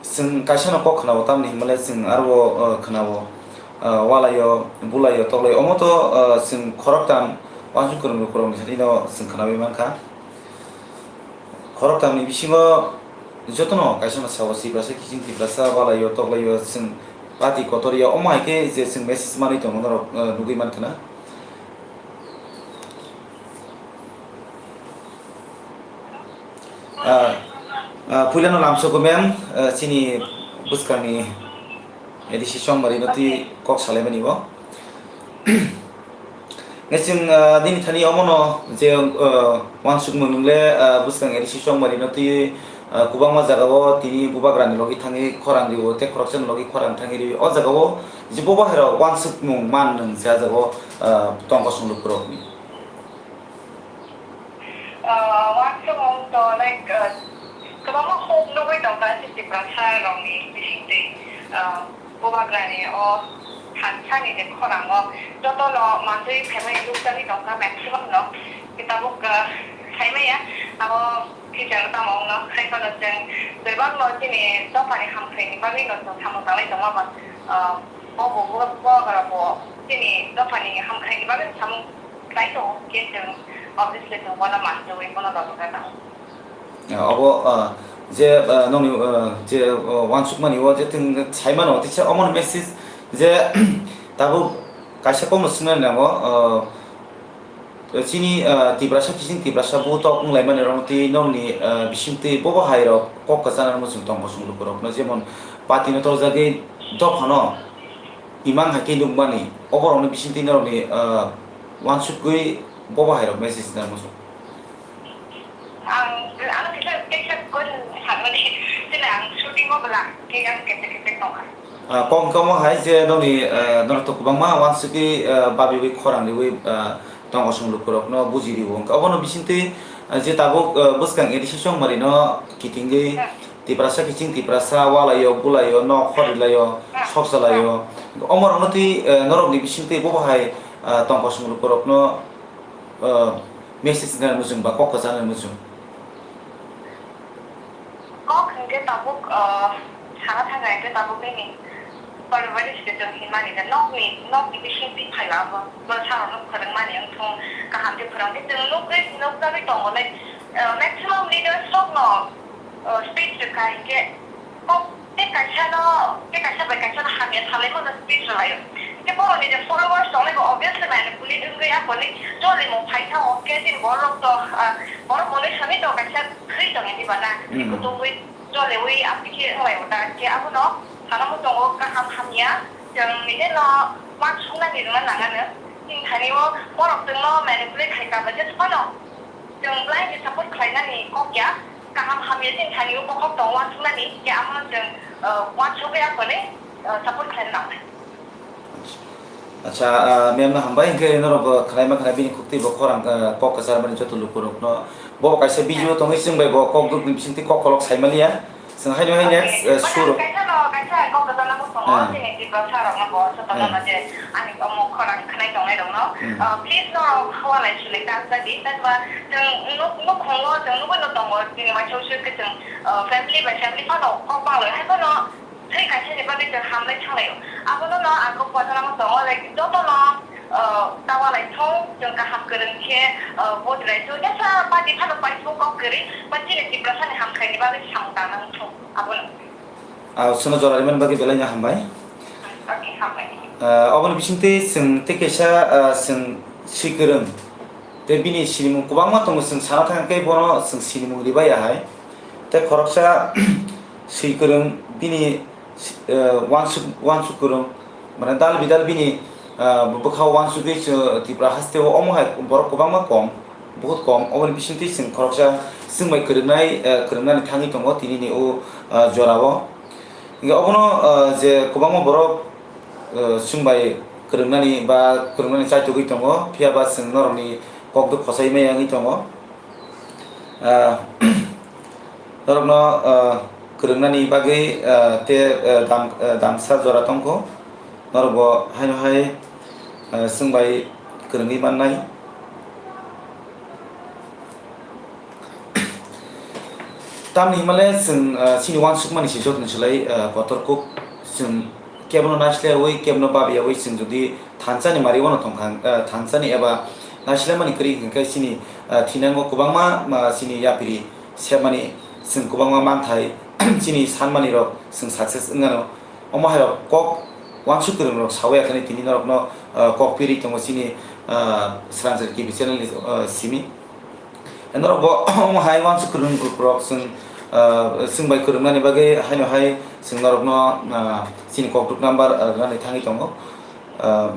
Chwng kaisa no kok khwnao, tamni hwnmale chwng aro, uh, khwnao, uh, walaio, bulaio, toklaio, omo to, uh, chwng khoroktham, uansuk kwrwng rok, kwrwng ni thani no chwng khwnaui mankha. Khoroktham ni bisingo jotono kaisa no sao, Tiprasa kiching Tiprasa, walaio, toklaio, chwng party kotor ya, omo hai khe je chwng message manwi tongo norok, uh, nugwi mankha na. Ah, ah, puilano lamsogo mem, ah, chini bwskangni A D C chongmari no twi kok salaimani bo. Nge chwng, ah, nini thani omono je, ah, uansukmung nungle, ah, bwskang A D C chongmari no twi, ah, kwbangma jagao tini bubagrani logi thangwi khorang rio tei khoroksani logi khorang thangwi rio. O jagao je bubagrarok uansukmung man nung je ah jagao, ah, tongkosong lukurokni. Ah, uansukmung to, like, ah, kwbangma hope nugwi tongkha chini Tiprasa rokni bisingtwi, ah, bubagrani o thansani je khorango jotono manjui phaimani nukjagwi tongkha maximum no. Tabuk, ah, saimaya abo future tamo wngno, hai phano chwng bebakno chini dophani hamkhaini bagwino chwng samung tanglai tongma ba, ah, bo bo bo bo chini dophani hamkhaini bagwi samung khlai tongo, hwnkhe chwng Obviously, chwng bono manjagwi bono logi gana. Ah, obo, ah, je, ah, nokni, ah, je, ah, uansukmani o je chwng sai mano, teisa omono message je tabuk kaisa kokno swngnani nango, ah, chini, ah, Tiprasa kiching Tiprasa butok wnglaimani rok twi nokni, ah, bisingtwi bobo hai rok kok kwchanani muchung tong kosong lukurokno, jemon party no torjagwi dophano imang hai khe nukmani, oborokni bisingtwi norokni, ah, uansukgwi bobo hai rok message nani muchung. Ang, ano kisa, kisa kon sakmani, sila ang shooting o bela, kaya kete kete tongkha. Ah, kok wngkha omo hai je nokni, ah, norok to kwbangma uansukgwi, ah, babiwi khorang riwi, ah, tong kosong lukurokno buji riwo. Wngkha obono bisingtwi, ah, je tabuk, ah, bwskang A D C Chongmari no kitingwi Tiprasa kiching Tiprasa walaio, bulaio, nok hor rilaio, sok salaio. Omorokno twi, eh, norokni bisingtwi bobo hai, eh, tong kosong lukurokno, eh, message nani muchung ba kok kwchanani muchung. Kok hwnkhe tabuk, eh, sana thangkha hwnkhe tabuk nini Paribari se chwng hinmani je nokni, nokni bisingtwi phaio abo. Bwsarokno phwrwngmani wngthung, kaham khe phwrwng khe chwng nukgwi, nukjagwi tongo le, eh, maximum leaders rokno, eh, speech rwkha hinkhe kok tei kaisano, tei kaisa bai kaisano hamya salaimano speech rwlaio. Hinkhe borokni je followers tongnai bo obviously manipulate wngwi aphorni jolimo phai thango, khe chini borok to, ah, borok monwi sami to kaisa thwi tongya diba na, Hmm. Kutungwi. Choliwi aphi khe wnglaio da, khe abono sana muchungo kaham hamya, chwng nini no uansuknani rwna nangano. Chini thani o borok chwngno manipulate khai kha bai khe phano chwng blindly support khlainani kok ya, kaham hamya chini thani o bokhok tongo uansuknani, khe abono chwng, uh, uansugwi aphone, uh, support khlaina nangnai. Acha, ah, mem no hambai, hingke norok bo khwnaima khwnai bini khuktwi bo khorang, ah, kok kwchar mani joto lukurok no. Bo kaisa video tongwi chwng bai bo kok duk ni bisingtwi kok kolok sai maliya. Chwng haino hai next, eh, suro. Kaisa no, kaisa kok kwchar no bo tongo, chini Tiprasa rok no bo joto no je ani omo khorang khwnai tongnai rok no. Ah, please norok hawalai sulai ta sa di, ta ba chwng nuk, nukhungo chwng nugwi no tongo, chini waisa usu ke chwng, ah, family by family phano kok bang lai hai phano. Thwi kaisa ni bagwi chwng hamlai thanglaio. Abono no ang kok kwchar no tongo, like, jotono, uh, tawa lai thung, chwng kaham kwrwng khe, uh, vote lai thung. Jesa party phano paithung kok kwrwi, ba chini Tiprasa ni hamkrai ni bagwi samung tangna wng thung. Abono. Ah, chwngno jora rimani bagwi belai no hambai. Okay, hambai. Ah, oboni bisingtwi chwng tei kaisa, ah, chwng swi kwrwng. Tei bini sinimung kwbangma tongo, chwng sana thang khe bono chwng sinimung ribai ya hai. Tei khoroksa swi kwrwng bini, eh, uansuk, uansuk kwrwng, mane dal bidal bini, eh, bwkha o uansugwi chwng Tripura haste o omo hai borok kwbangma kom, buhut kom. Oboni bisingtwi chwng khoroksa chwng bai kwrwngnai, eh, kwrwngnani thangwi tongo tini ni o, eh, jora o. Hingke obono, eh, je kwbangma borok, eh, chwng bai kwrwngnani ba kwrwngnani chaitugwi tongo, phiya ba chwng norokni kokduk khosai maya wngwi tongo. Ah, norokno, ah, kwrwngnani bagwi, ah, te, ah, dam-, ah, damsa jora tongkho. Norokbo haino hai, ah, chwng bai kwrwngwi mannai. Tamni hwnmale chwng, ah, chini uansukmani se jotoni slai, ah, kotor kuk chwng kebono naislaiwi, kebono babiyawi chwng jodi thansa ni mari wano tongkha, ah, thansa ni eba naislaimani kwrwi hwnkhe chini, ah, thinango kwbangma, ah, chini yapiri sepmani chwng kwbangma manthai chini sanmani rok chwng success wngano. Omo hai rok kok uansuk kwrwng rok sawi akhani tini norokno, ah, kok piri tongo chini, ah, Sranjari T V channel ni, ah, simi. Norok bo omo hai uansuk kwrwng rok chwng, ah, chwng bai kwrwngnani bagwi haino hai chwng norokno, ah, chini kokduk number, ah, rwnani thangwi tongo. Ah,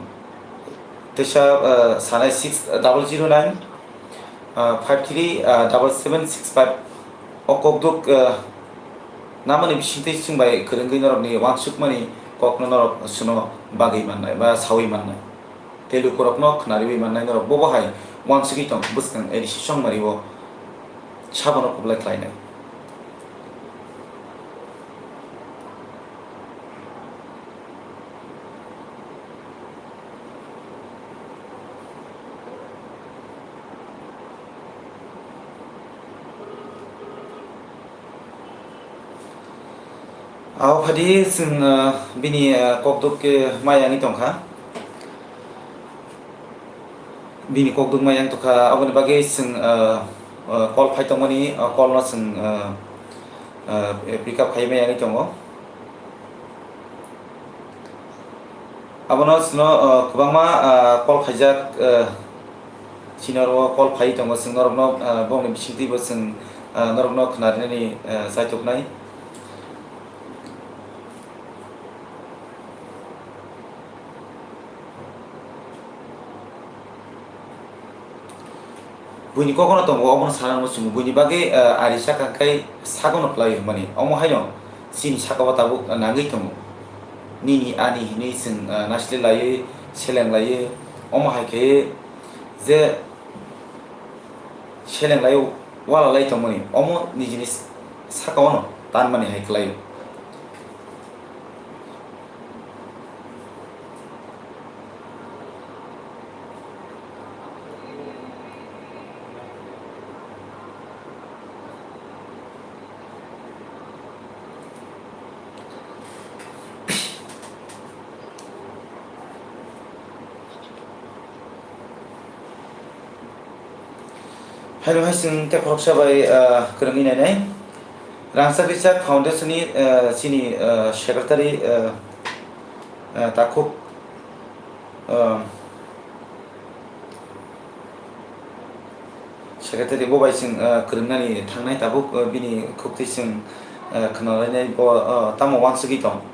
teisa, ah, sanai six double zero nine, ah, five three, ah, double seven six five. O kokduk, ah, namani bisingtwi chwng bai kwrwngwi norokni uansukmani kokno norok chwngno bagwi mannai ba sawi mannai. Tei lukurokno khwnariwi mannai norok bobo hai uansugwi tong bwskang A D C Chongmari o sabono kublai khlainai. Abo phadi chwng, ah, bini, ah, kokduk khe maya wngwi tongkha. Bini kokduk ma yang tongkha, aboni bagwi chwng, ah, ah, call phai tongmani, ah, call no chwng, ah, ah, pick up khai ma yangwi tongo. Abono chwngno, ah, kwbangma, ah, call khaijak, ah, chini oro call phai tongo, chwng norokno, ah, bongni bisingtwibo chwng, ah, norokno khwnarinani, ah, chaituknai. Buini kokono tongo, omono sana muchungo. Buini bagwi, ah, ari saka khe sagono kwlai hwnmani. Omo haino chini sakao tabuk nangwi tongo. Nini ani hinwi chwng, ah, naisle laiwi, seleng laiwi, omo hai khe je seleng laiwi wala lai tongmani, omo nijini sakaono tanmani hai kwlaio. Haino hai chwng tei khoroksa bai, ah, kwrwngwi nainai. Rangchak Richak Foundation ni, ah, chini, ah, secretary, ah, ah, takhuk, ah, secretary bo bai chwng, ah, kwrwngnani thangnai tabuk, ah, bini khuktwi chwng, ah, khwnalainai bo, ah, tamo uansugwi tong.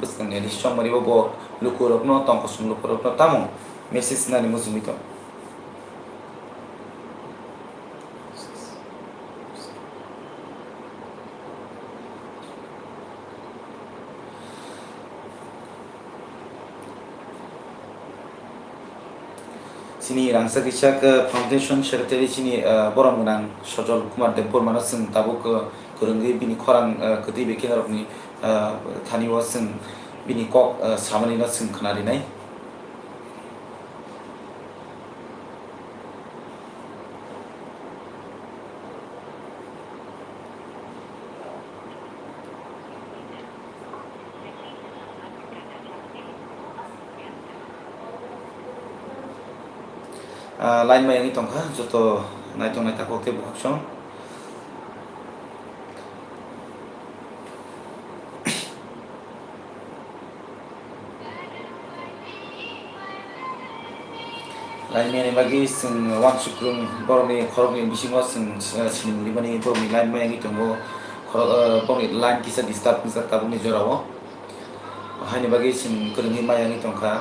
Bwskangni ri chongmani bo, bo lukurokno, tong kosom lukurokno tamo message nani muchungwi tong. Chini Rangchak Richak, eh, Foundation Secretary chini, eh, borom gwnang Sojol Kumar Debbarmano chwng tabuk, eh, kwrwngwi bini khorang, eh, kwtwi bai khe norokni, eh, thani o chwng bini kok, eh, samani no chwng khwna rinai. Ah, line bai wngwi tongkha joto naitok naithok kok tei bukhuk song. Line mani bagwi chwng uansukmung borokni khoroknwi bisingo chwng, eh, sinimung rimani borokni line maya wngwi tongo. Khorok, eh, borokni line kisa disturb wngjak tabukni jorao. Haini bagwi chwng kwrwngwi maya wngwi tongkha.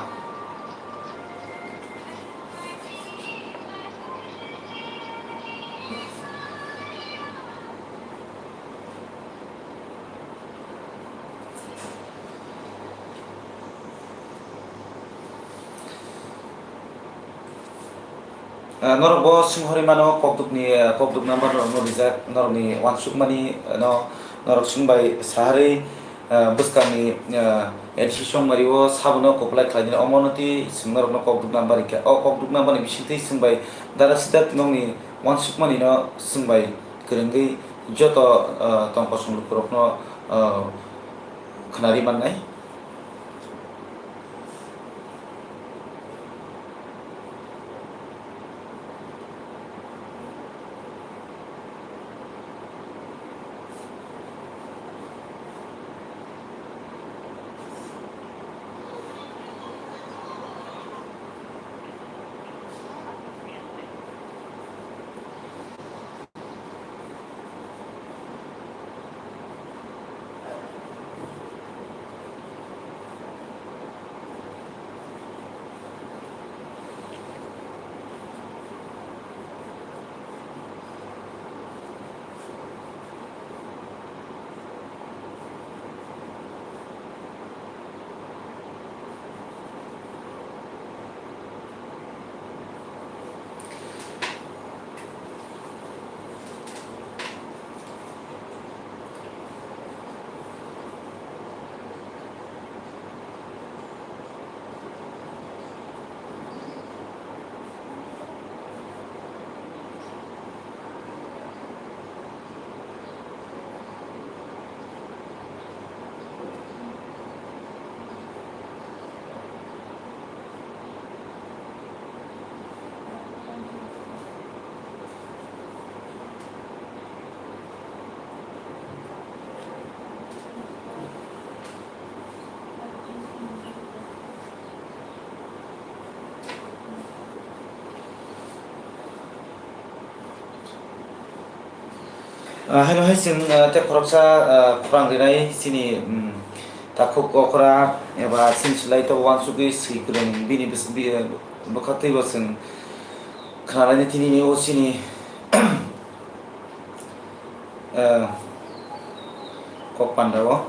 Ah, norok bo swnghorwi mano, kokdukni, ah, kokduk number norokno rijak, norokni uansukmani, ah, no, norok swngbai saharwi, ah, bwskangni, ah, A D C chongmari o sabono kopulai khlainani omo no twi chwng norokno kokduk number rikha. O kokduk number ni bisingtwi chwngbai dara sida nokni uansukmani no chwngbai kwrwngwi joto, ah, tong kosong lukurokno, ah, khwnari mannai. Ah, haino hai chwng, ah, tei khoroksa, ah, khorang rinai chini, mm, takhuk okra eba chini slai to uansugwi swi kwrwng bini bwswk bi-, bwkha twibo chwng khwnalaini tini ni o chini, ah, kok panda o.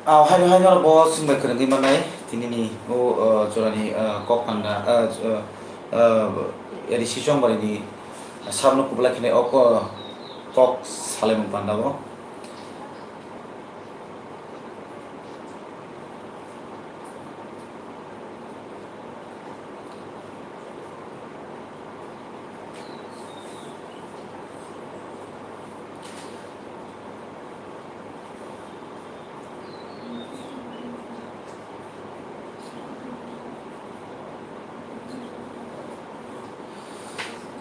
Ah, haino haino bo chwng bai kwrwngwi mannai, tini ni o, o, jorani, o, kok panda, o, o, o, A D C Chongmari ni sabno kuplai khenai o ko-, kok salaimung panda o.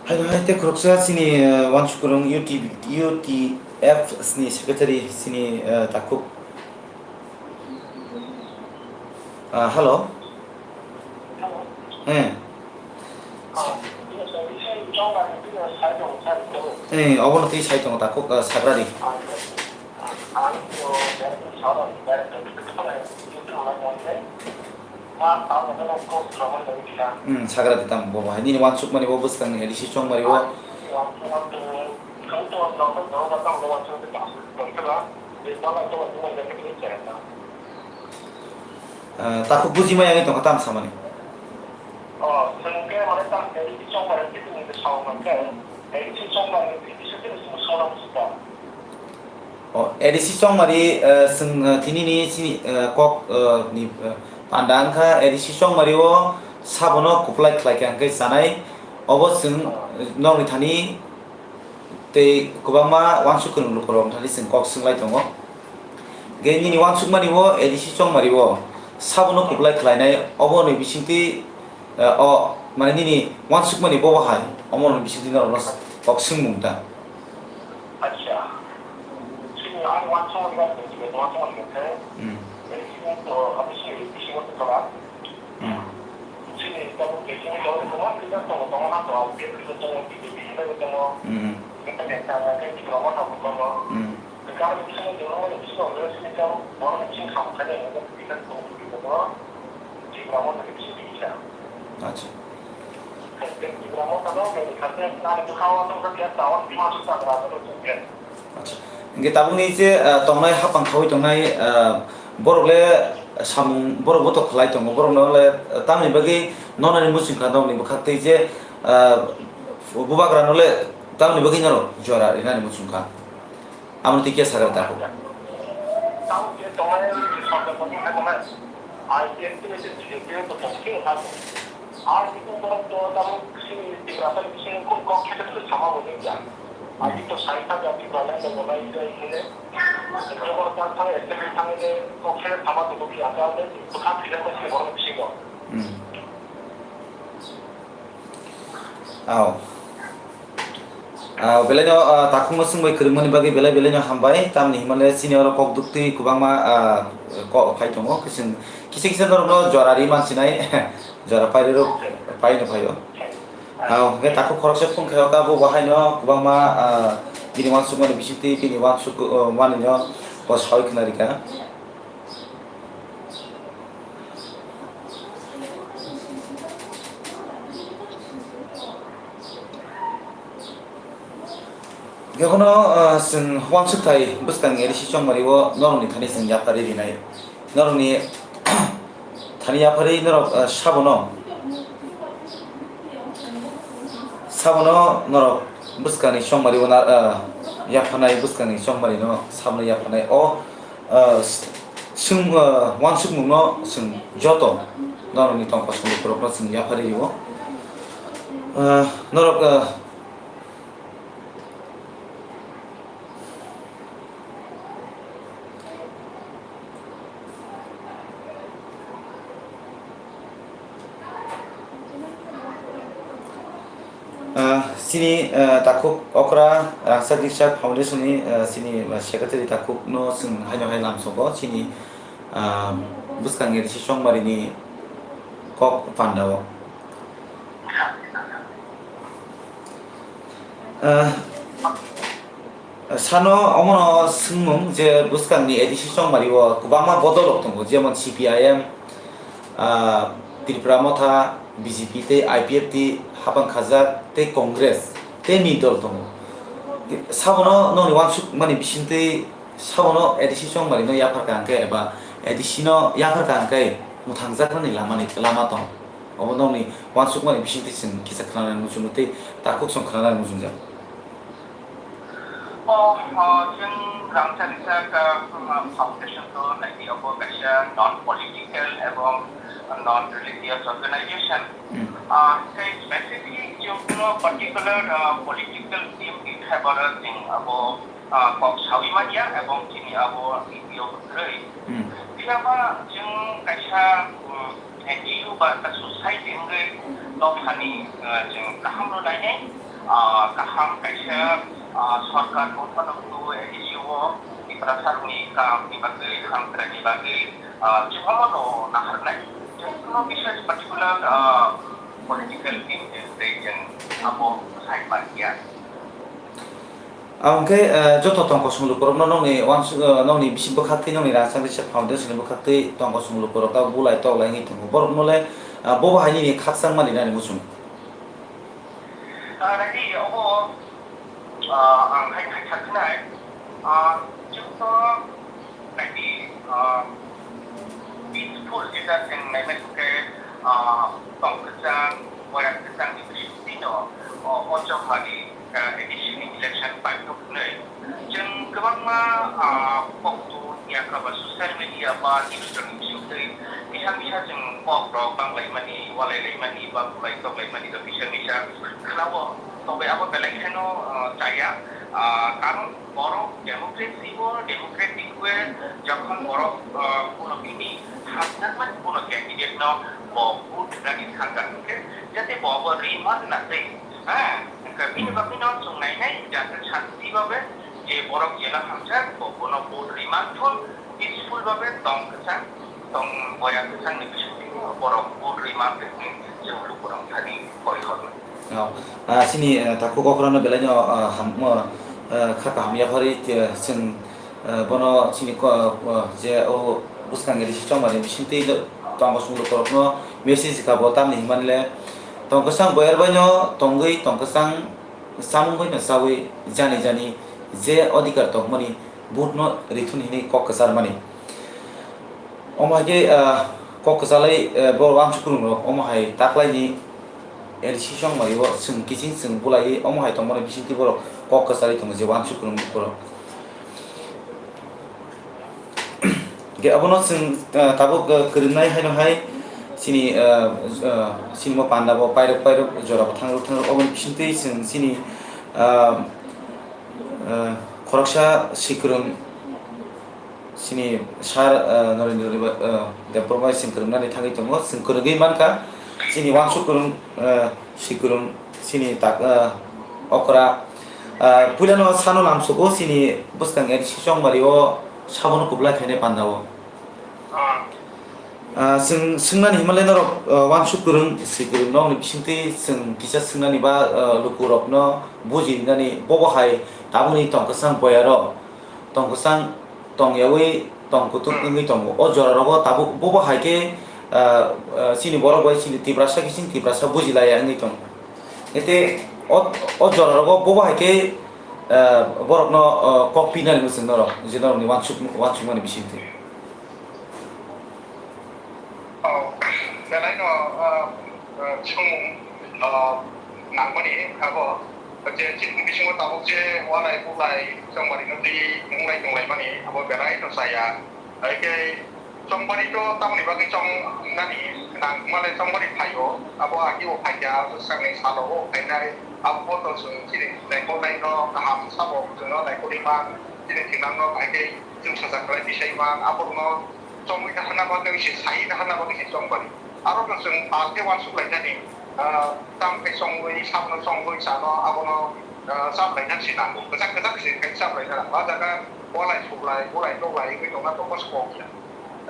Haino hai tei khoroksa chini, eh, uansuk kwrwng U T, U T F ni secretary chini, eh, takhuk. Ah, hello. Eh. Eh, obono twi sai tongo takhuk, ah, sagra di. Hmm, sagra di tamo bo bahai. Nini uansukmani bo bwskangni A D C Chongmari o. Ah, takhuk buji maya wngwi tongkha tamo samani. Oh, chwng khe mane tamo A D C Chongmari ni bising ni bwskango mankhe, A D C Chongmari ni bising ni bising sono bwskango. O, A D C Chongmari, eh, chwng, eh, tini ni chini, eh, kok, eh, ni, eh, panda wngkha A D C Chongmari o sabono kuplai khlai kha hwnkhe chanai. Obo chwng, eh, nokni thani tei kwbangma uansuk kwrwng lukurok thani chwng kok swng lai tongo. Hwnkhe nini uansukmani o A D C Chongmari o sabono kuplai khlainai obo ni bisingtwi, eh, o, mane nini uansukmani bo bahai omo ni bisingtwi norokno kok swngmung ta. Acha. Chini ani uansukmani ba tong chini uansukmani khe. Hmm. Chini to habisi bisingo to kala. Hmm. Chini to bisingo to kala, kita to to na to, kita to B J P kita to. Hmm. Kita kita kita kita to to. Hmm. Kami bisingo to, bisingo chini to, orang bisingo kamu kaya kita to kita to. Chini kamu to bisingo bisa. Acha. Acha. Hingke tabukni je, ah, tongnai hapang khaui tongnai, ah, borok le samung borok bo to khlai tongo, borok no le, ah, tamni bagwi nonani muchung kha nokni bwkhak tei je, ah, bubagra no le tamni bagwi norok jora rinani muchung kha. Amo twi khe sakha ta. Tamo khe tongnai sorkar tongmani hai tongnai. I P F T ni se B J P o to tong khe ha. Ar khe borok to tamo sini Tiprasa ni bising kok kok khe to sama bo nang ya. Agi to sai kha ja Tiprasa ni bo nai ja hine. Borok ta thang assembly thang ne kok khe sama to bi ata ne to kha phila ta se borok bisingo. Hmm. Aw. Ah, belai no, ah, takhukno swngbai kwrwngmani bagwi belai belai no hambai. Tamni hwnmale chini oro kok duktwi kwbangma, ah, kok phai tongo. Kisa kisa norokno jora ri mansinai, jora pairwi rok paino phaio. Aw, hwnkhe takhuk khoroksa phone khaio, abo bo haino kwbangma, ah, bini uansukmani bisingtwi bini uansuk, ah, manino bo saui khna rikha. Hwnkhe bono, ah, chwng uansukthai bwskangni A D C Chongmari o norokni thani chwng yapharwi rinai. Norokni thani yapharwi norok, ah, sabono, sabono norok bwskangni Chongmari o na-, ah, yapharnai, bwskangni Chongmari no sabono yapharnai. O, ah, s-, swng, ah, uansukmungno chwng joto norokni tongkha songkha borokno chwng yapharwi rio. Ah, norok, ah, Ah, chini, ah, takhuk okra Rangchak Rikchak Foundation ni, ah, chini, ah, secretary takhuk no chwng haino hai lamsogo chini, ah, bwskang ni A D C Chongmari ni kok panda o. Ah, sano omono swngmung je bwskangni A D C chongmari o kwbangma bodolrok tongo, jemon C P I M, ah, Tripura Motha, B J P tei I P F T, Hapang Khajak tei Congress tei ni dol tongo. Sabono nokni uansukmani bisingtwi sabono A D C chongmarino yaphar kaham khe eba A D C no yaphar kaham khe mwthangjakmani lamani lama tong. Obo nokni uansukmani bisingtwi chwng kisa khwnanani muchungo tei takhuk chwng khwnanani muchungjak. O, o, chwng rangchak rijak, ah, foundation to naidi obo kaisa non political ebong non religious organization. Hmm. Ah, tei specifically chwng kuno particular, ah, political team ni khaibaro chwng abo, ah, kok sawi manya ebong chini abo B P O kwrwi. Hmm. Phiya ba chwng kaisa, um, N G O ba ta society wngwi dophani, uh, chwng kaham rw nainai, uh, kaham kaisa, uh, sorkar bo phano N G O Tiprasa rokni kaam ni bagwi, hamkrai ni bagwi, uh, chwng omo no naharnai. Chwng kuno bisai particular, uh, political team tei chwng abo sai man ya. Aboni khe, eh, joto tongkosong lukurokno nokni uansuk, eh, nokni bisi bwkhaktwi, nokni rangchak risa foundation ni bwkhaktwi tongkosong lukurok tabuk bulai toklai wngwi tongo. Borokno le, ah, bobo hai nini khakchangma rinani muchung. Ah, nai di, obo, ah, ang hai, hai sakhnai, ah, joto nai di, ah, peaceful jesa chwng nai mani khe, ah, tong kwchang, boya kwchang ni bisingtwi no, o, o chokmani ah, A D C ni election paithok hwnwi. Chwng kwbangma, ah, koktu yakha ba social media ba news rokni bisingtwi kisa kisa chwng kok rok banglaimani, walailaimani ba bulai toklaimani rok kisa kisa khwnao. Tongbai abo belai kheno, ah, chaya. Ah, karon borok democracy o democratic way jokhon borok, ah, kuno bini hamjakmani kuno candidate no bo vote rwnani thangkha hwnkhe jate bo abo ri man na tei. Ha, wngkha bini bagwino chwng nainai jate shanti babe je borok jeno hamjak, bo bono vote ri manthun, peaceful babe tong kwchang, tong boya kwchangni bisingtwi borok vote ri mantwi hwnwi chwng lukurok thani koi hornai. Oh, ah, chini, eh, takhuk okhrano belaino, ah, ham-, mo, eh, kha kaham yaphari, eh, chwng Eh, bono chini ko-, ko-, je o bwskang A D C chongmani bisingtwi tongkosong lukurokno message kha bo, tamni hinmani le tong kwchang boyar baino tongwi tong kwchang chamung baino chawi jani jani je odhikar tongmani vote no rithun hinwi kok kwcharmani. Omo hai khe, ah, kok kwchalai, eh, bo uansuk kwrwng rok omo hai taklaini A D C chongmani o chwng kiching chwng bulai omo hai tongmani bisingtwi borok kok kwcharwi tongo je uansuk kwrwng borok. Hingke abono chwng, ah, tabuk, ah, kwrwngnai haino hai chini, ah, ah, chini mo panda bo pairok pairok jora bo thangrok thangrok oboni bisingtwi chwng chini, ah, ah, khoroksa sikwrwng chini sir, ah, Narendra Deba-, ah, Debbarma bai chwng kwrwngnani thangwi tongo, chwng kwrwngwi mankha chini uansuk kwrwng, ah, sikwrwng chini tak, ah, okra. Ah, puilano sano lamsogo chini bwskang A D C chongmari o sabono kwplai khainai panda o. Ah, chwng swngnani hinmale norok, ah, uansuk kwrwng, swi kwrwng nokni bisingtwi chwng kisa swngnani ba, ah, lukurokno buji rinani bobo hai tabukni tong kwchang boyaro tong kwchang tong yaui tong kutung wngwi tongo. O jora rogo tabuk bobo hai khe, ah, ah, chini borok bai chini Tiprasa khe chini Tiprasa buji laya wngwi tongo. Ete o, o jora rogo bobo hai khe, ah, borokno, ah, kok pinani mwchwng norok je norokni uansuk, uansukmani bisingtwi. Oh, belai no, ah, ah, chwng, ah, nangmani abo je chini bisingo tabuk je walai bulai chongmari no twi munglai tonglaimani abo belai no chaya. Hai khe chongmari to tamoni bagwi chong nani nang male chongmari phaio abo agi bo phaikha swkangni salo o phainai abo bo to chwng chini naikolnai no kaham sabo chwngno naikolwi man chini thinang no hai khe chwng sajak khlai tisai man abo no chongwi na hana bagwi se sai na hana bagwi se chong bari. Aro no chwng pal khe uansuk lai nani, ah, tam khe chongwi, sabno chongwi, sano abono, ah, chap lai nani se nango. Kwchak kwchak se khai chap lai nani. Ba jaga bolai suklai, bolai toklai wngwi tongna tongma se kok ya.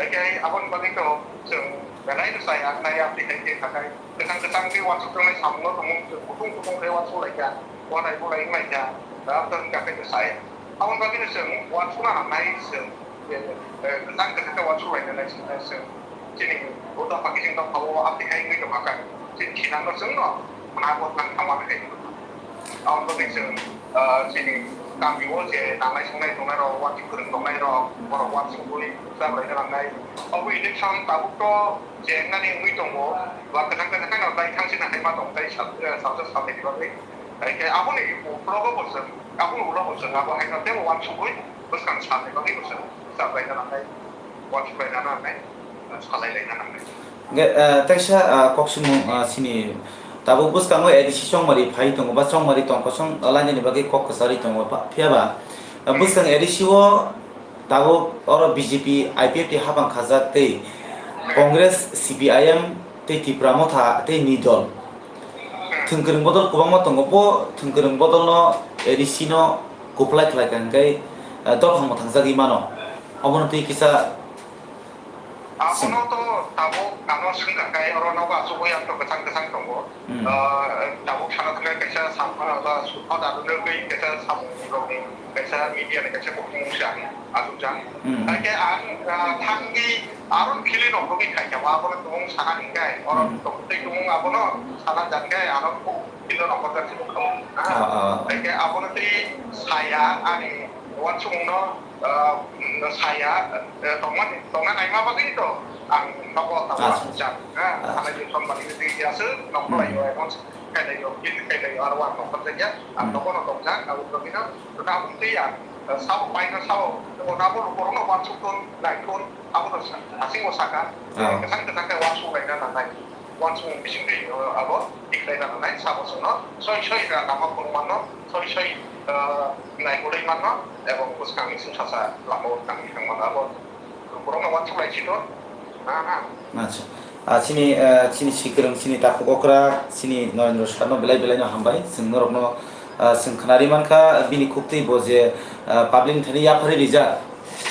Hai khe aboni bagwi to chwng Belai no chaya, nai ya, twi hai khe khakai. Kwchang kwchang khe uansuk tongnai samung no tongmung, kutung kutung khe uansuk lai kha, uanai bulai wng lai kha, abo to wngkha khe no chaya. Aboni bagwi no chwng uansukna nangnai chwng, eh, eh, kwchang kwchang khe uansuk lai nanai chwng, eh, chwng chini o dopha khe chwng dopha o abo hai wngwi tongkha kha. Chini thinang no chwng no, mwnabo nang thangma khe. Aboni bagwi chwng, ah, chini kamio je nangnai songnai tongnai rok, uansuk kwrwng tongnai rok, borok uansugwi chabai nangnai. Obo election tabuk to je wngnani wngwi tongo, ba kwthang kwthang kheno tai thangsinai hai ma tong tai sal-, eh, salsa salnwi ni bagwi. Hai khe aboni uklogo bo chwng, aboni ulo bo chwng abo haino teibo uansugwi bwskang salni bagwi bo chwng chabai nangnai, uansuk bai nangnai, salai lai nangnai. Hingke, ah, teisa, ah, kok sumung, ah, sini tabuk bwskango A D C chongmari phai tongo ba chongmari tong kosong, ah, lainani bagwi kok kwcharwi tongo. Pha-, phiya ba, ah, bwskang A D C o tabuk oro B J P, I P F T hapang khajak tei Congress, C P I M tei Tipra Motha tei ni dol. Thwngkwrwng bodol kwbangma tongo, bo thwngkwrwng bodolno A D C no kuplai khlai kha hingke, ah, dophang mwthangjagwi mano. Obono twi kisa Abono to tabuk ano swngkha khe oro nogo achugwi ang to kwchang kwchang tongo. Hmm. Ah, tabuk sana thangkhe kaisa sam-, ah, ba, sutma dadunogwi kaisa samung rokni kaisa media ni kaisa kuphung se ang achukjak. Hmm. Haikhe ang, ah, thangwi aron philwi nongkhorwi khaikha, abono tong sana hingkhe oro Hmm. tongtwi tumung abono sana jankhe ano philwi nongkhorjak se nukha. Ah, ah. Haikhe abono twi saya ani uansukmungno, ah, saya, eh, tongmani, tongna naima bagwi to ang nogo tabuk Acha. Achukjak, ha, Acha. Sana je somebody ni twi aswk nongkhorlaio, Hmm. Emotion khailaio, feel khailaio, aro ang nongkhorjakya, ang Hmm. nogo no tongjak, abo bagwino, to abo twi ang, eh, sabo paino sabo, to abo lukurokno uansukthun, naithun, abo to sa-, hasingo saka, Ah. Kwchang kwchang khe uansuk laina nangnai. Uansukmung bisingtwi, uh, abo tikhlai nangnai, sabo chwngno soi soi ra-, lama phunukmano, soi soi, uh, naikolwi mano, ebong bwskangni chwngsacha lamao tangwi thangmano abo borokno uansuk lai sito. Ah, ah. Acha. Ah, chini, ah, chini sikwrwng, chini takhuk okra, chini Narendra Sarno belai belai no hambai. Chwng norokno, ah, chwng khnari mankha, bini khuktwi bo je, ah, public ni thani yapharwi rijak.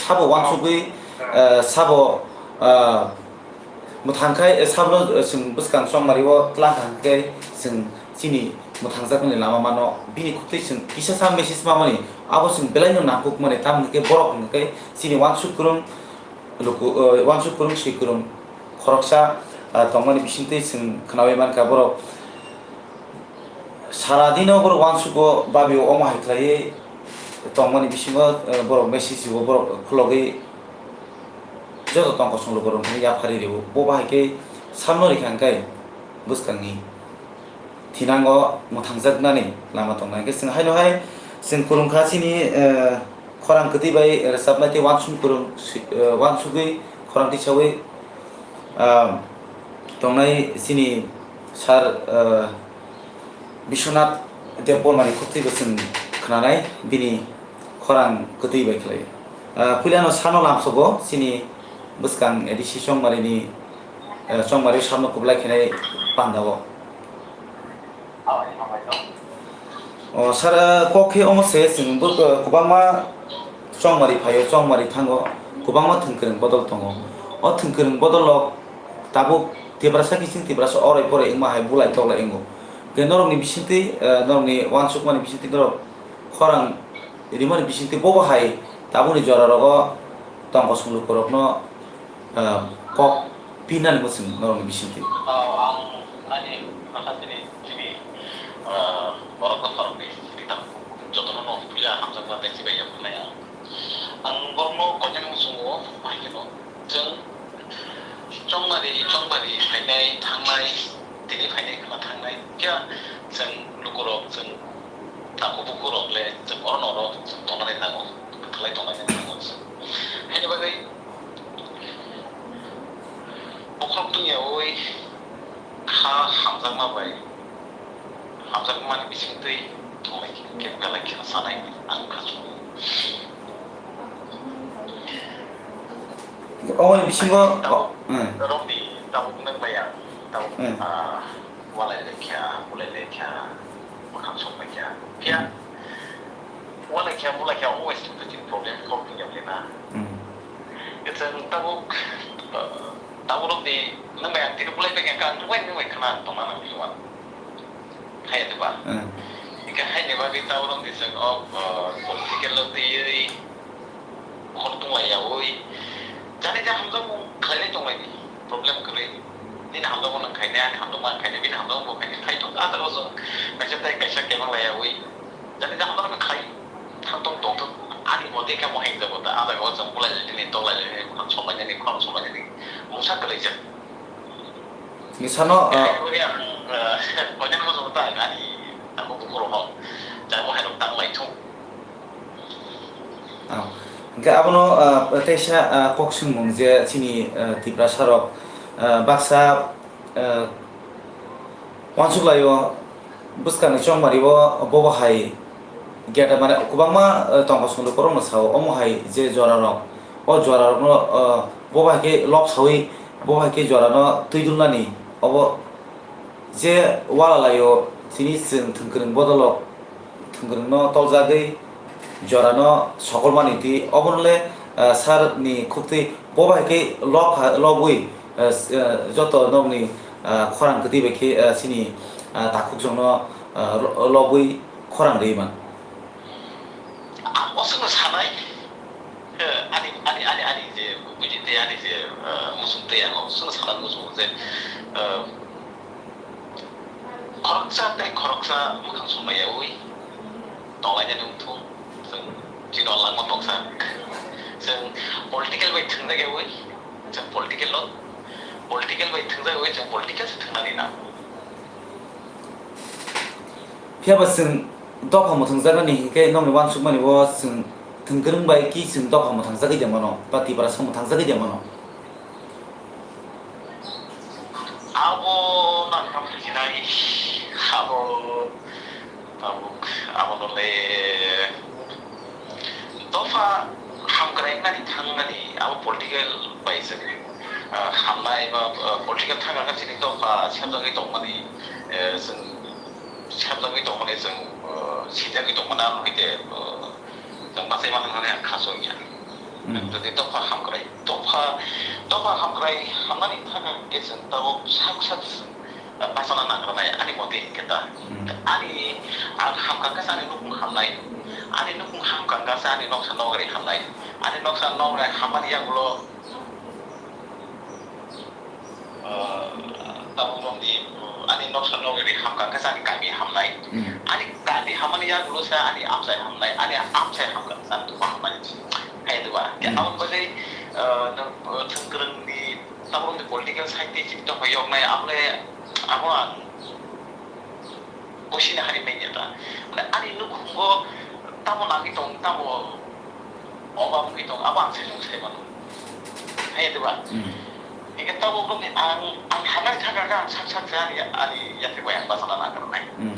Sabo uansugwi, ah, sabo, ah, Mwthang khai, eh, sabno, eh, chwng bwskang chongmari o tlang kha hwnkhe chwng chini mwthangjakmani lama mano. Bini khuktwi chwng kisa sa message mamani, abo chwng belai no nangkukmani, tamoni khe borok hwnkhe chini uansuk kwrwng luku, eh, uansuk kwrwng swi kwrwng khoroksa, ah, tongmani bisingtwi chwng khnaui mankha borok. Sara dino borok uansugo babio omo hai khlaiwi tongmani bisingo, eh, borok message o borok khulogwi joto tong kosong lukurok hwnwi yapharwi rwo. Bo bahai khe samno rikha hwnkhe bwskangni thinango mwthangjaknani lama tongnai. Hwnkhe chwng haino hai chwng kwrwngkha chini, eh, khorang kwtwi bai rwchapnai tei uansuk kwrwng si-, eh, uansugwi khorang tisaui, ah, tongnai chini sir, eh, Biswanath Debbarmani khuktwi bo chwng khwnanai, bini khorang kwtwi bai khlai. Ah, puilano sano lamsogo chini bwskang A D C chongmarini, eh, chongmari sano kwplai khenai pandao. O, sir, ah, kok khe omo se chwng bo, eh, kwbangma chongmari phaio, chongmari thango, kwbangma thwngkwrwng bodol tongo. O thwngkwrwng bodolo tabuk Tiprasa kiching Tiprasa orai porai wngma hai bulai toklai wngo. Hwnkhe norokni bisingtwi, eh, norokni uansukmani bisingtwi norok khorang rimani bisingtwi bobo hai tabukni jorarogo tong kosong lukurokno, eh, kok pinani mwchwng norokni bisingtwi. Oh, ang ani bwkha tini chini, eh, borok rok khoroknwi tini tamo jotono no puila hamjakma tei chibai ya phunai ang. Ang borokno koinani muchungo hai kheno chwng chongmari chongmari phainai thangnai, tini phainai khwna thangnai kya chwng lukurok chwng takhuk bukurok le chwng oro noro chwng tongnai nango, kwthalai tongnai nango. Haini bagwi bokhorok tungyaui kha hamjakma bai hamjakmani bisingtwi tongnai khe belai kheno sanai ang kha chungo. Oboni bisingo, tabuk, hmm. Romni tabuk nang bai ang tabuk, hmm. Ah, walai lekha, bulai lekha, makhang sok lekha. Phiya, hmm. Walai kha, bulai kha, always to the problem, problem ya na. Hmm. It's a tabuk, uh, Tabuk rok di nwng bai ang tini bulai bai kha, ang nwng bai, nwng bai khna tongna nang phiya. Haiya diba? Hmm. Hingke haini bagwi tabuk rok di chwng o, o, political o twiwi khortung lai yawi. Jani ja hamjakmung khlailai tong lai di. Problem kwrwi. Nini hamjakmung nwng khainai, ani hamjakmung ang khainai, bini hamjakmung bo khainai. Khai thung, ah, tabuk chwng kaisa tai kaisa kebang lai yawi. Jani jahon no khai thang tong tong thung. Ani mode khe mo heng jago ta. Ada go chwng bulai lai nini, tok lai lai nini, kham som lai nini, kham som lai nini. Mungsa kwlai jak. Ni sano, ah, ani, ah, koinani mo jago ta, ani abo bukhoro no. Jabo hai rok tang lai thung. Ah. Hingke abono, ah, teisa, ah, kok swngmung je chini, ah, Tiprasa rok, ah, baksa, ah, wansuk laio. Bwskangni chongmari o bobo hai gate mane kwbangma, eh, tongkha songdo borokno sao, omo hai je jora rok, o jora rokno, eh, bobo hai khe lok saui, bobo hai khe jora no twi dulnani, obo je wala laio, tini chwng thwngkwrwng bodolo thwngkwrwngno toljagwi jorano sokolmani twi, obono le, eh, sir ni khuktwi bobo hai khe lok ha-, lobwi, eh, s-, eh, joto nokni, eh, khorang kwtwi bai khe, eh, chini, eh, takhukjongno, eh, lo-, lobwi khorang rwi man. Ang o chwngno sanai, eh, ani, ani, ani, ani je buji tei ani je, eh, muchung tei ang o chwngno sanai muchungo je, eh, khoroksa tei khoroksa mwkhang sumlaiyaui tonglainani wngthung, chwng chini o langma toksa. Chwng political bai thwngjak yaui, chwng political no, political bai thwngjak yaui, chwng political se thwngnani na. Phiya ba chwng dopha mwthangjaknani hinkhe nokni uansukmani o chwng thwngkwrwng bai ki chwng dopha mwthangjagwi de mano, ba Tiprasa mwthangjagwi de mano. Abo nang ham jinai, abo, abo, abo nole dopha hamkrai nani thangnani, abo political bai se, ah, hamnai ba, ah, political thangkha chini dopha sepjagwi tongmani, eh, chwng sepjagwi tongmani chwng, ah, sijagwi tongmani aro hwnkhe, ah, Chwng bachai ma thangna ang kha song ya. Hmm. Jodi dopha hamkrai, dopha, dopha hamkrai hamnani thangkha hwnkhe chwng tabuk sak sak, ah, bachana nangkranai ani mode hwnkhe ta. Hmm. Ani, ang hamkha hwnkhe ani nukhung hamnai. Ani nukhung hamkha hwnkhe ani noksa nokrai hamnai. Ani noksa nokrai hammani yagulo ah, tabuk rok di, ah, ani noksa nokri hamkha khe ani kami hamnai. Hmm. Ani kami hammani yagulo se ani amchai hamnai, ani amchai hamkha khe ani dopha hamnai. Hai dopha. Hmm. Aboni bagwi, ah, nwng, ah, thwngkwrwng ni tabuk rok di political side tei chini tongphai yoknai, abole, abo ang Kosini hari manya ta. Mane ani nukhungo tamo nangwi tong, tamo obab wngwi tong, abo ang saichung sai mano. Hai diba? Hmm. Hingke tamo bokni ang, ang hamnai thangkha khe ang sak sak se ani, ani yathek bai ang bachana nangkranai. Hmm.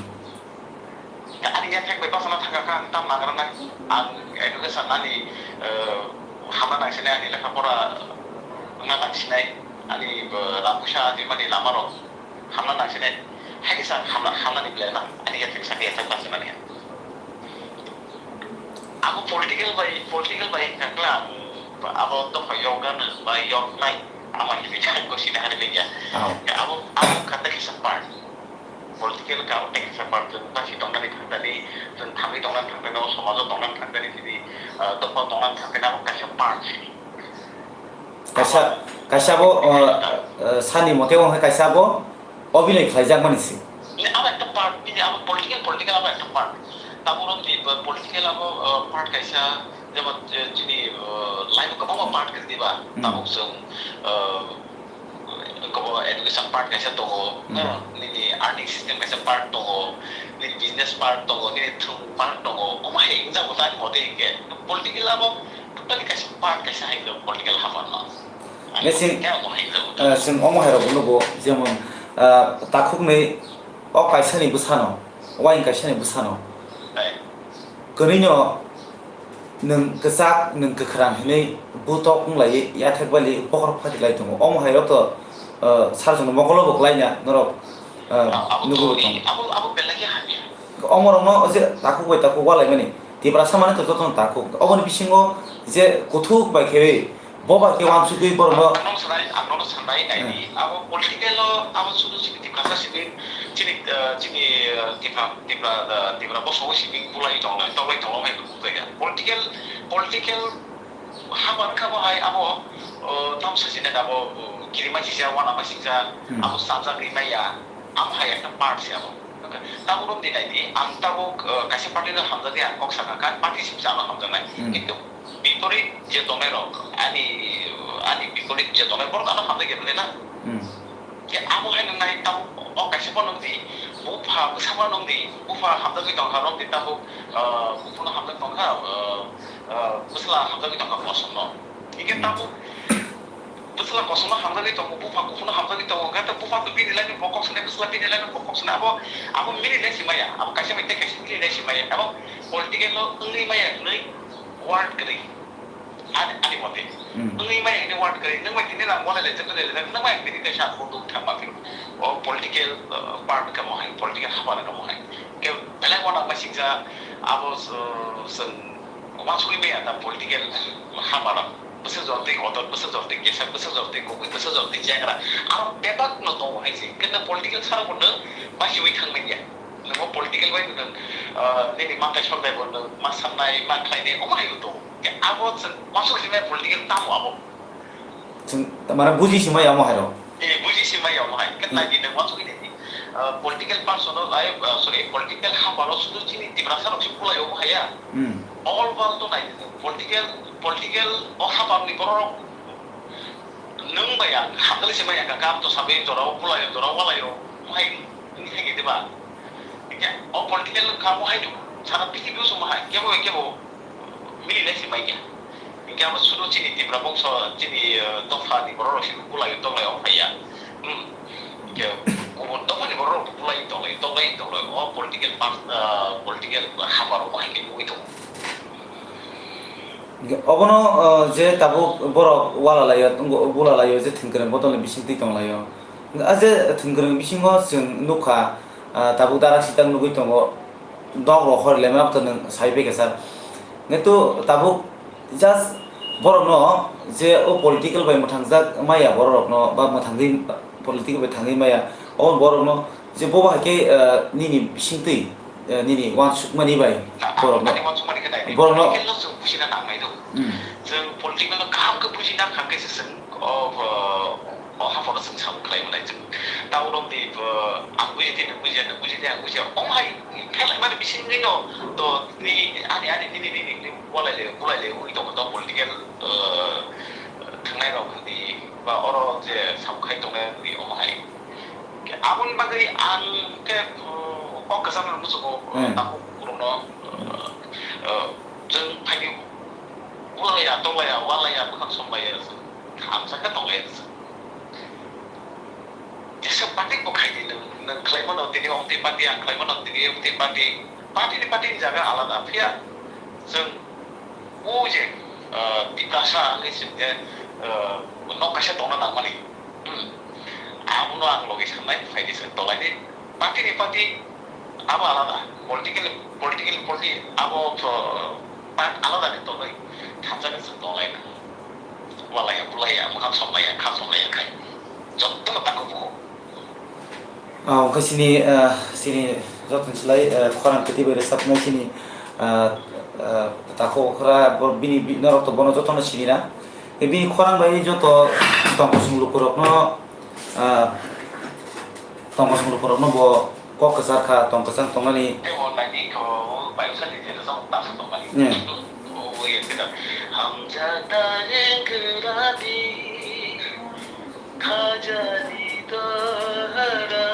Ani yathek bai bachana thangkha khe ang tam nangkranai. Ang education ani, eh, hamna nangsinai, ani lekha pora wngna nangsinai, ani, eh, rang puisa ajimani lama rok. Hamna nangsinai, hai kisa hamna, hamnani belai na, ani yathek sakhe yathek bachimani. Abo political bai, political bai kakla, abo dopha yokna bai yoknai, amani bithai ko sida hari bengya. Oh. Abo, abo kata kisa part. Political ka kisa part, chwng basi tongnani thangtani, chwng thangwi tongnani thangtani, o somajo tongnani thangtani, chini, ah, dopha tongnani thangtani, abo kaisa part. Kaisa, kaisa bo, uh, uh, sani mote wng hai kaisa bo obinoi khlaijakmani se. Abo ekta part, bini abo political, political abo ekta part. Tabuk rok ni political abo, uh, part kaisa, jemon, uh, chini, uh, life o kwbangma part kwrwi diba. Hmm. Tabuk chwng, uh, education part kaisa tongo, hmm, nini earning system kaisa part tongo, nini business part tongo, nini thwng part tongo, omo hai wngjago tani mote hinkhe political abo totally kaisa part kaisa hai political hamano. Ani chwng, khe omo hai wngjago. Eh, chwng omo hai rok nugo, jemon, eh, takhukni o kaisani bwsano, wain kaisani bwsano. Hai. Kwnwino nwng kwchak, nwng kwkhrang hinwi butok wnglaiwi yathek bali bokhorok phati lai tongo. Omo hai rok to, eh, sar chwngno mokolo bo kwlaina norok, eh, ah, abo nugwi to bo tongo. Abo, abo belai khe hamya. Omorokno je takhuk bai takhuk walaimani, Tiprasa mane to jotono takhuk. Oboni bisingo je kuthuk bai khewi, Bo bai khe wansugwi borokno. Ang nono sanai, ang nono sanai naidi. Hmm. Abo political o, abo sudu chini Tiprasa simi, chini, eh, chini, eh, Tipra, Tipra, eh, Tipra bosongo simi bulai tonglai, tonglai tonglai hai bukhuk jaya. Political, political haba wngkha bo hai abo, eh, tamsa sini abo, eh, kirima sisa, wanama sisa, Hmm. abo sajagwi maya. Amo hai ekta part se abo. Tabuk romdi naidi, ang tabuk, eh, kaisa party no hamjakya, ang kok sakha kha, party simi se ano hamjaknai. Hmm. Kintu biporit je tongnai rok, ani, ani biporit je tongnai, borok ano hamjakya bwle na? Hmm. Ke amo hai nwngnai, tabuk o kaisa phano wngdi, bupha bwsakma nungdi, bupha hamjagwi tongkha, romdi tabuk, eh, buphano hamjak tongkha, eh, eh, bwsla hamjagwi tongkha, kosom no. Hingke Hmm. tabuk Bwsla kosom no hamjagwi tongo, bupha kuphur no hamjagwi tongo, hwnkhe bupha to bini line bo kok sanai, bwsla bini line bo kok sanai, abo, abo mili lai si maya, abo kaisa bai tei kaisa mili lai si maya, abo political no wngwi maya hinwi word kwrwi. Ani, ani mote. Hmm. Wngwi maya hinwi word kwrwi, nwng bai tini rang walai lai, jagwi lai lai, nwng bai tini kaisa photo thangma phiro. O political, uh, part kamo hai, political hapar kamo hai. Ke belai wana masingsa, abo, uh, seng, wansugwi maya ta political hapar. Bwsajortwi kotor, bwsajortwi kesa, bwsajortwi kubui, bwsajortwi chengra. Aro bebak no tongo hai se. Kintu political sara bo nwng basiwi thang manya. Nwng o political bai nwng, ah, nini mantai sordai bo nwng ma samnai, ma khlainai, omo hai tongo. Ke abo chwng uansuk sinai political tamo abo. Chwng, mane buji simai omo hai rok. Eh, buji simai omo hai. Ke Hmm. nai di nwng uansuk ini. Ah, political person o, ai, ah, sorry, political haparo sudu chini Tiprasa rok se bulai omo haya. Hmm. All world to nai, political, political o hapar ni borok rok nwng bai ang hamjali se bai ang ka, kam to sabai jora o bulai o, jora o walai o, mohai ni thai ke diba? Hingke o political kam mohai do, sara prithibi o song mohai, kebo kebo mili lai se bai ya. Hingke amo sudu chini Tipra bongso, chini, eh, dopha ni borok rok se bulai o, tong lai o phai ya. Hmm. Hingke kubun dophani borok rok bulai tong lai, tong lai, tong lai. O political part, ah, political hapar o hai khe nugwi tongo. Hingke obono, ah, je tabuk borok wala lai o, tongo, bula lai o, je thwngkwrwng bodol ni bisingtwi tong lai o. Hingke a je thwngkwrwng bisingo chwng nukha, ah, tabuk dara sitak nugwi tongo. Dok rok hor lemrok to nwng sai bai khe sir. Hingke to tabuk just borok no je o political bai mwthangjak maya borok rok no ba mwthangwi political bai thangwi maya o borok no je bo bai khe, eh, nini bisingtwi, eh, nini uansukmani bai borok no, ani uansukmani khe nai, borok no political no chwng bujina nang nai do. Hmm. Chwng political no kaham khe bujina kha khe se chwng o, o, O haphano chwng samung khlai mwnai chwng. Tabuk romdi, uh, ang buji di, nwng bujiya, nwng buji di, ang bujiya. Omo hai khlaimani bisingtwi no to ni, ani, ani, nini, nini, nini, bolai le, bolai le, ui tongo to political, uh, thwngnai rok ni ba oro je samung khai tongnai rok ni omo hai. Aboni bagwi ang khe, uh, kok kwchangno muchungo, uh, Hmm. takhuk rokno, uh, uh, chwng phaidi bolai ya, tong lai ya, wal lai ya, bwkhak som lai ya, hamsa khe tong lai ya. Jesa party bo khai di, nwng, nwng khlai mano tini omtwi party, ang khlai mano tini omtwi party. Party ni party ni jaga alada, phiya chwng o je, ah, Tiprasa hwnwi chwng je, ah, nok kaisa tongna nangmani. Hmm. Abono ang logi sanai, phai di chwng tolai di. Party ni party abo alada, political, political party abo, ah, part alada ni tolai, thansa ni chwng tolai na. Walai ya, bulai ya, mwkhang somlai ya, kha somlai ya khai. Jotono tako buo. Ah, wngkha sini, ah, sini joto ni slai, ah, khorang kwtwi bai rwchapnai sini, ah, ah, tako khra bo bini bi-, norok to bono jotono sini na. Tei bini khorang bai joto tongkosong lukurokno, ah, tongkosong lukurokno bo kok kwchar kha, tong kwchang tongnani. Tei bo naidi kho, bayusa ni jera sa tamsa tongnani. Hmm. O, o, ye, keda. Hamjata rengkra di, khajani dara,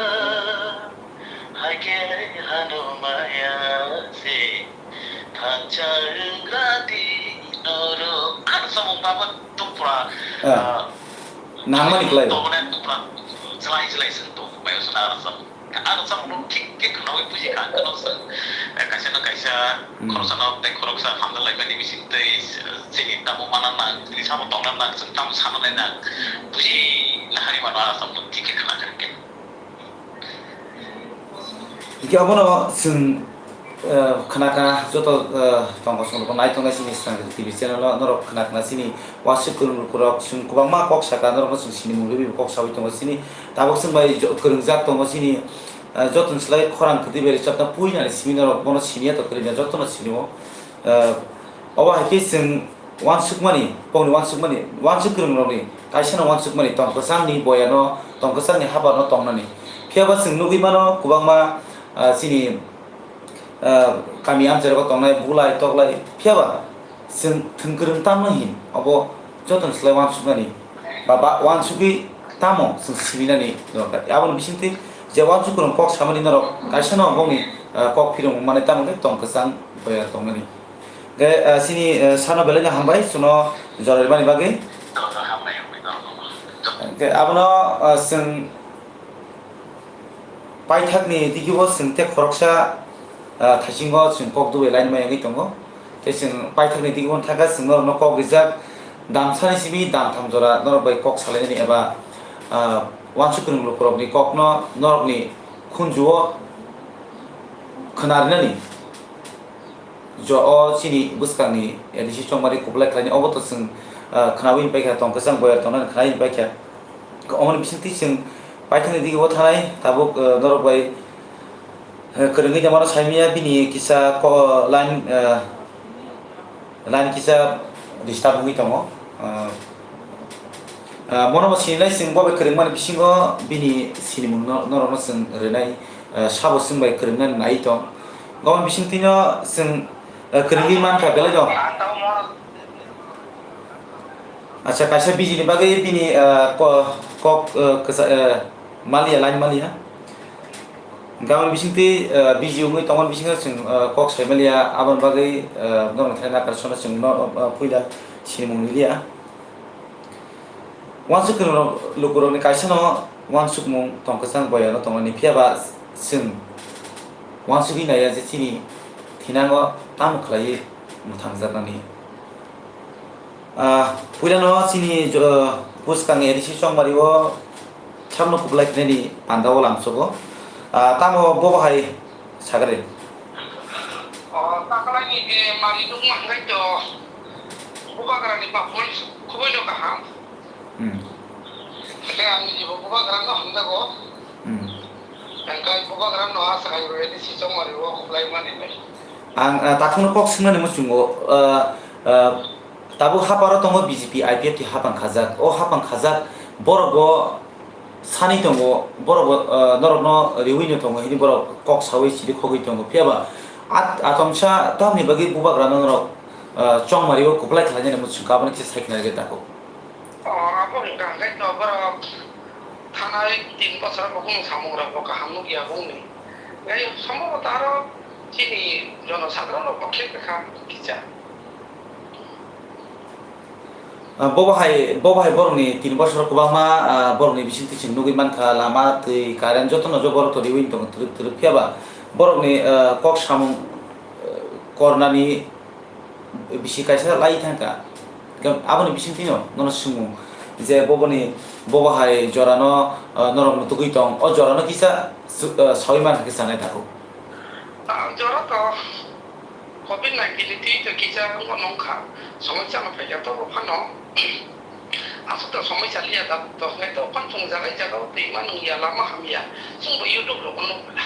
hake hano maya se, thansa rengkra di norok. Ano samung baba tupra, Ah. ah, Nangmani kwlai. Tongmani tupra, chwlai chwlai se tong, bayusa na rasa. Ang samung thik khe khwnaui buji kha, ang kheno se, eh, kaisa na kaisa, Hmm. Khoroksa no tei khoroksa hamjak lai mani bising tei, eh, chini tamo mana nang, chini samo tongna nang, chwng tamo sana nai nang, buji nahari mano, ang samung thik khe khwna kha khe. Hingke abono chwng Eh, khna khna joto, eh, tongkol songkol nai tongnai chini Srang T V channel o norok khna khna chini uansuk kwrwng lukurok chwng kwbangma kok saka norokno chwng sinimung rwui kok saui tongo chini tabuk chwng bai jo-, kwrwngjak tongo chini, eh, joto ni slai khorang kwtwi bai rwchapna puinani simi norok bono siniya to kwrwina jotono sinio. Eh, obo hai khe chwng uansukmani, bongni uansukmani, uansuk kwrwngrokni kaisano uansukmani tong kwchangni boyano, tong kwchangni habarno tongnani. Phiyaba chwng nugui mano kwbangma, ah, chini, ah, kami amcharogo tongnai bulai toklai. Phiyaba chwng thwng kwrwng tamno hin obo jotoni slai uansuknani ba, ba uansugui tamo chwng siminani dorkar. Aboni bisingtwi je uansuk kwrwng kok samani norok kaisano bongni, ah, kok phirung manai tamo khe tong kwchang boya tongnani. Hingke, ah, chini, ah, sano belai no hambai, chwngno jora rimani bagwi. Hingke abono, ah, chwng paithakni digibo chwng tei khoroksa, ah, thaisingo chwng kok dubui lainimai wngwi tongo. Tei chwng paithakni digibo thangkha chwng norokno kok rijak damsani simi damtham jora norok bai kok salainani eba, ah, uansuk kwrwng lukurokni kokno norokni khunjuo khwnarinani. Jo o chini bwskangni A D C chongmari kuplai khlaini obo to chwng, ah, khnaui paikha tong kwchang boyar tongnani khnaui paikha. Omoni bisingtwi chwng paithakni digibo thanai tabuk, ah, norok bai, eh, kwrwngwi tongmano saimanya bini kisa ko line, ah, line kisa disturb wngwi tongo. Ah, ah, mono bo sinilai chwng bo bai kwrwngmani bisingo bini sinimung no-, norokno chwng rwnai, ah, sabo chwng bai kwrwngnani nai tong. Gabon bisingtwino chwng, eh, kwrwngwi mankha belai no. Acha, kaisa bijini bagwi bini, eh, ko-, kok, eh, kwsa-, eh, maliya, line maliya. Gabon bisingtwi, eh, biji wngwi tongmani bisingo chwng, eh, kok sai maliya, aboni bagwi, eh, norokni thani nakar sono chwng no, eh, puila sinimung niliya. Uansuk kwrwng lukurokni kaisano uansukmung tong kwchang boyano tongnani, phiyaba chwng uansugwi naiya je chini thinango tamo khlaiwi mwthangjaknani. Ah, puilano chini jo-, bwskang A D C chongmari o samno kuplai khlainani panda o lamsogo. Ah, tamo bobo hai sagre. O, takalani je mari nukma hwnkhe to bubagrani bapun khubui no kaham. Hmm. Hwnkhe ang nijibo bubagrano hamjago. Hmm. Hwnkhe bubagrano asa hai rwedi si chongmari o kuplai mani bai. Ang, ah, takhukno kok swngnani muchungo, ah, ah, tabuk haparo tongo B J P I P F T hapang khajak. O hapang khajak borok bo sanwi tongo, borok bo, ah, norokno riwi no tongo, hini borok kok sawi chiri khogwi tongo. Phiyaba at-, atomsa tamni bagwi bubagrano norok, ah, chongmari o kuplai khlainani muchung ka abono kisa saikna rwgwi takhuk. O, abo hwnkha hwnkhe to borok thanai tin bochor bo kunu samung rok bo kaham nukya bongni. Gai sombo bo taro chini jono sadharon rok bo khe kwkha kisa. Ah, bobo hai, bobo hai borokni tin bochor kwbangma, ah, borokni bisingtwi chwng nugwi mankha, lama, twi, current jotono jo borok to riwi tongo twrwk twrwk. Phiyaba borokni, ah, kok samung, ah, kornani bisi kaisa lai thangkha. Aboni bisingtwino nono swngmung je boboni, bobo hai jorano, ah, norok mwtugwi tong, o jorano kisa su-, ah, sawi mankha khe chanai takhuk. Ah, jora to covid nineteen ni twi to kisa wngkha, somosya no phaikha, tobo phano aswk to somosya liya, tabuk to hwnkhe to phano chwng jaga jaga o twi ma nungya, lama hamya, chwngbo YouTube rogo nukla.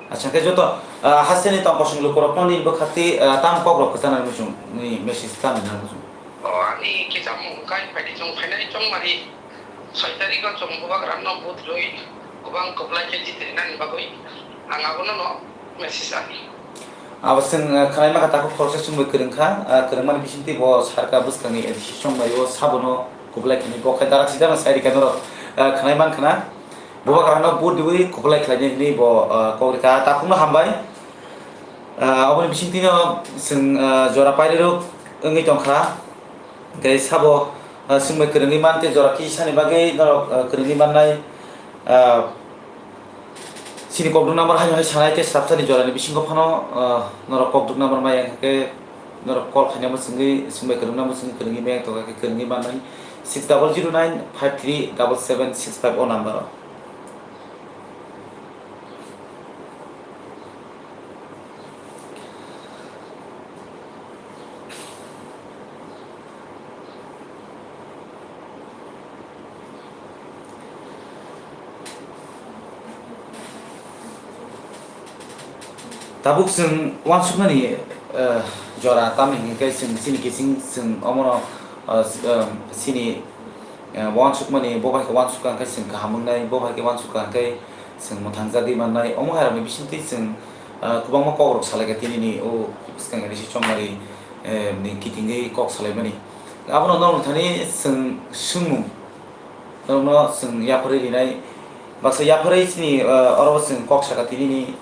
Acha, hwnkhe joto, ah, hasteni tong kosong lukurokno nini bwkhaktwi, ah, tamo kokrok kwchanani muchung, nini message tamo nang muchung? O, ani kisa mung kai phaidi chwng phainai chongmari. Soi tarikh o chwng bubagrano vote rwi kwbang kwplai khe jitrinani bagwi ang abono no message ani. Abo chwng, ah, khwnaima kha takhuk khoroksa chwngbai kwrwngkha, ah, kwrwngmani bisingtwi bo sarkha bwskangni A D C chongmari o sabono kwplai khainai, bo khe darak sidano sai rikha norok, ah, khwnai mankha na. Bubagrano vote riwi kwplai khlainai hinwi bo, ah, kok rikha, takhukno hambai. Ah, oboni bisingtwino chwng, ah, jora pairwrwk wngwi tongkha. Hwnkhe sabo, ah, chwngbai kwrwngwi man tei jora kisani bagwi norok, ah, kwrwngwi mannai, ah, chini kokduk number haino hai sanai tei swrapsani jorani bisingo phano, ah, norok kokduk number maya hwnkhe norok call khainai mwchwngwi, chwngbai kwrwngna mwchwngwi kwrwngwi maya tongkha khe kwrwngwi mannai six double zero nine five three double seven six five o number o. Tabuk chwng uansuknani, eh, jora, tamni hwnkhe chwng chini kiching chwng omono, eh, s-, eh, chini, eh, uansukmani bo bai khe uansukha hwnkhe chwng kaham wngnai, bo bai khe uansukha hwnkhe chwng mwthangjagwi mannai. Omo hai rokni bisingtwi chwng, eh, kwbangma kokrok salaikha tinini o bwskang Rishi Chongmari, eh, ni kitingwi kok salaimani. Abono norok thani chwng swngmung. Norokno chwng yapharwi rinai, baksa yapharwi chini, ah, oro chwng kok saka tinini,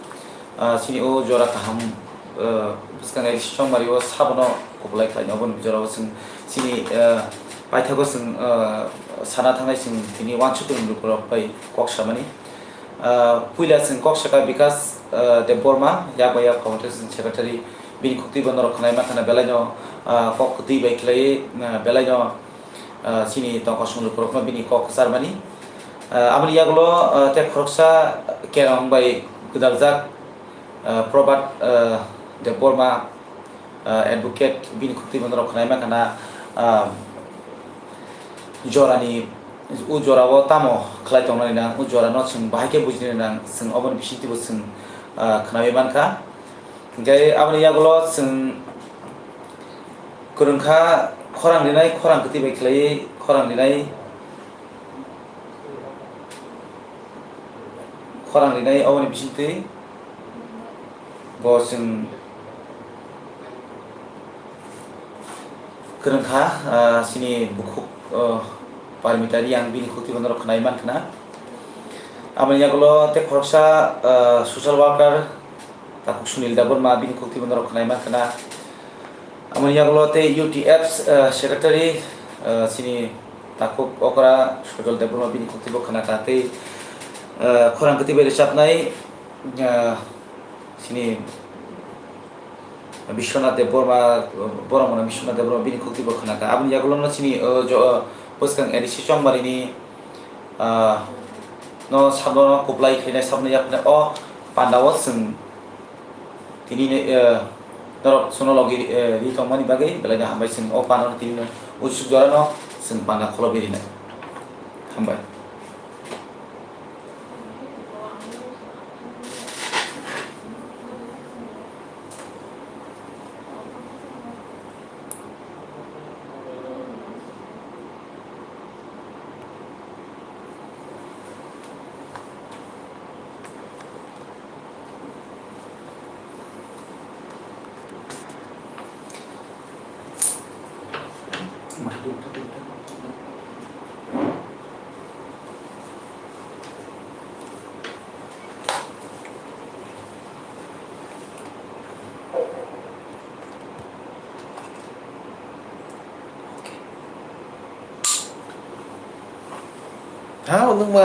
ah, chini o jora kaham, ah, bwskang Rishi Chongmari o sabono kuplai khlainai, oboni jorao chwng chini, ah, paithago chwng, ah, sana thangnai chwng tini uansukmung lukurok bai kok samani. Ah, puila chwng kok saka Bikash, ah, Debbarma, yak bai yak Foundation Secretary, bini khuktwi bo norok khwnai mankha na belaino, ah, kok kwtwi bai khlaiwi, ah, belaino, ah, chini tongkosong lukurokno bini kok kwcharmani. Ah, aboni yagulo, ah, tei khoroksa Kerong bai gwdaljak, ah, Prabhat, ah, Debbarma, ah, advocate bini khuktwi bo norok khwnai mankha na, ah, jorani, o jorao tamo khlai tongnani nang, o jorano chwng bahai khe bujinani nang, chwng oboni bisingtwibo chwng, ah, khwnaiwi mankha. Hingkhe aboni yagulo chwng kwrwngkha khorang rinai, khorang kwtwi bai khlaiwi khorang rinai, khorang rinai oboni bisingtwi bo chwng kwrwngkha, ah, chini bukhuk, ah, Parmita Reang bini khuktwi bo norok khwnai mankhna. Aboni yagulo tei khoroksa, ah, social worker Takhuk Sunil Debbarma bini khuktwi bo norok khwnai mankhna. Aboni yagulo tei U T F, eh, secretary, eh, chini takhuk okra Sojol Debbarma bini khuktwi bo khwnakha tei, eh, khorang kwtwi bai rwchapnai, eh, chini Biswanath Debbarma, borok mano Biswanath Debbarma bini khuktwi bo khwnakha. Aboni yagulo no chini, eh, jo-, eh, bwskang A D C Chongmarini, eh, no sabno kuplai khainai sabno yaknai o panda o chwng Tini, eh, norok sono logi, eh, ri tongmani bagwi belai no hambai chwng o pano tini no uansuk jora no chwng panda kholobi rinai. Hambai. Ha, nwng ma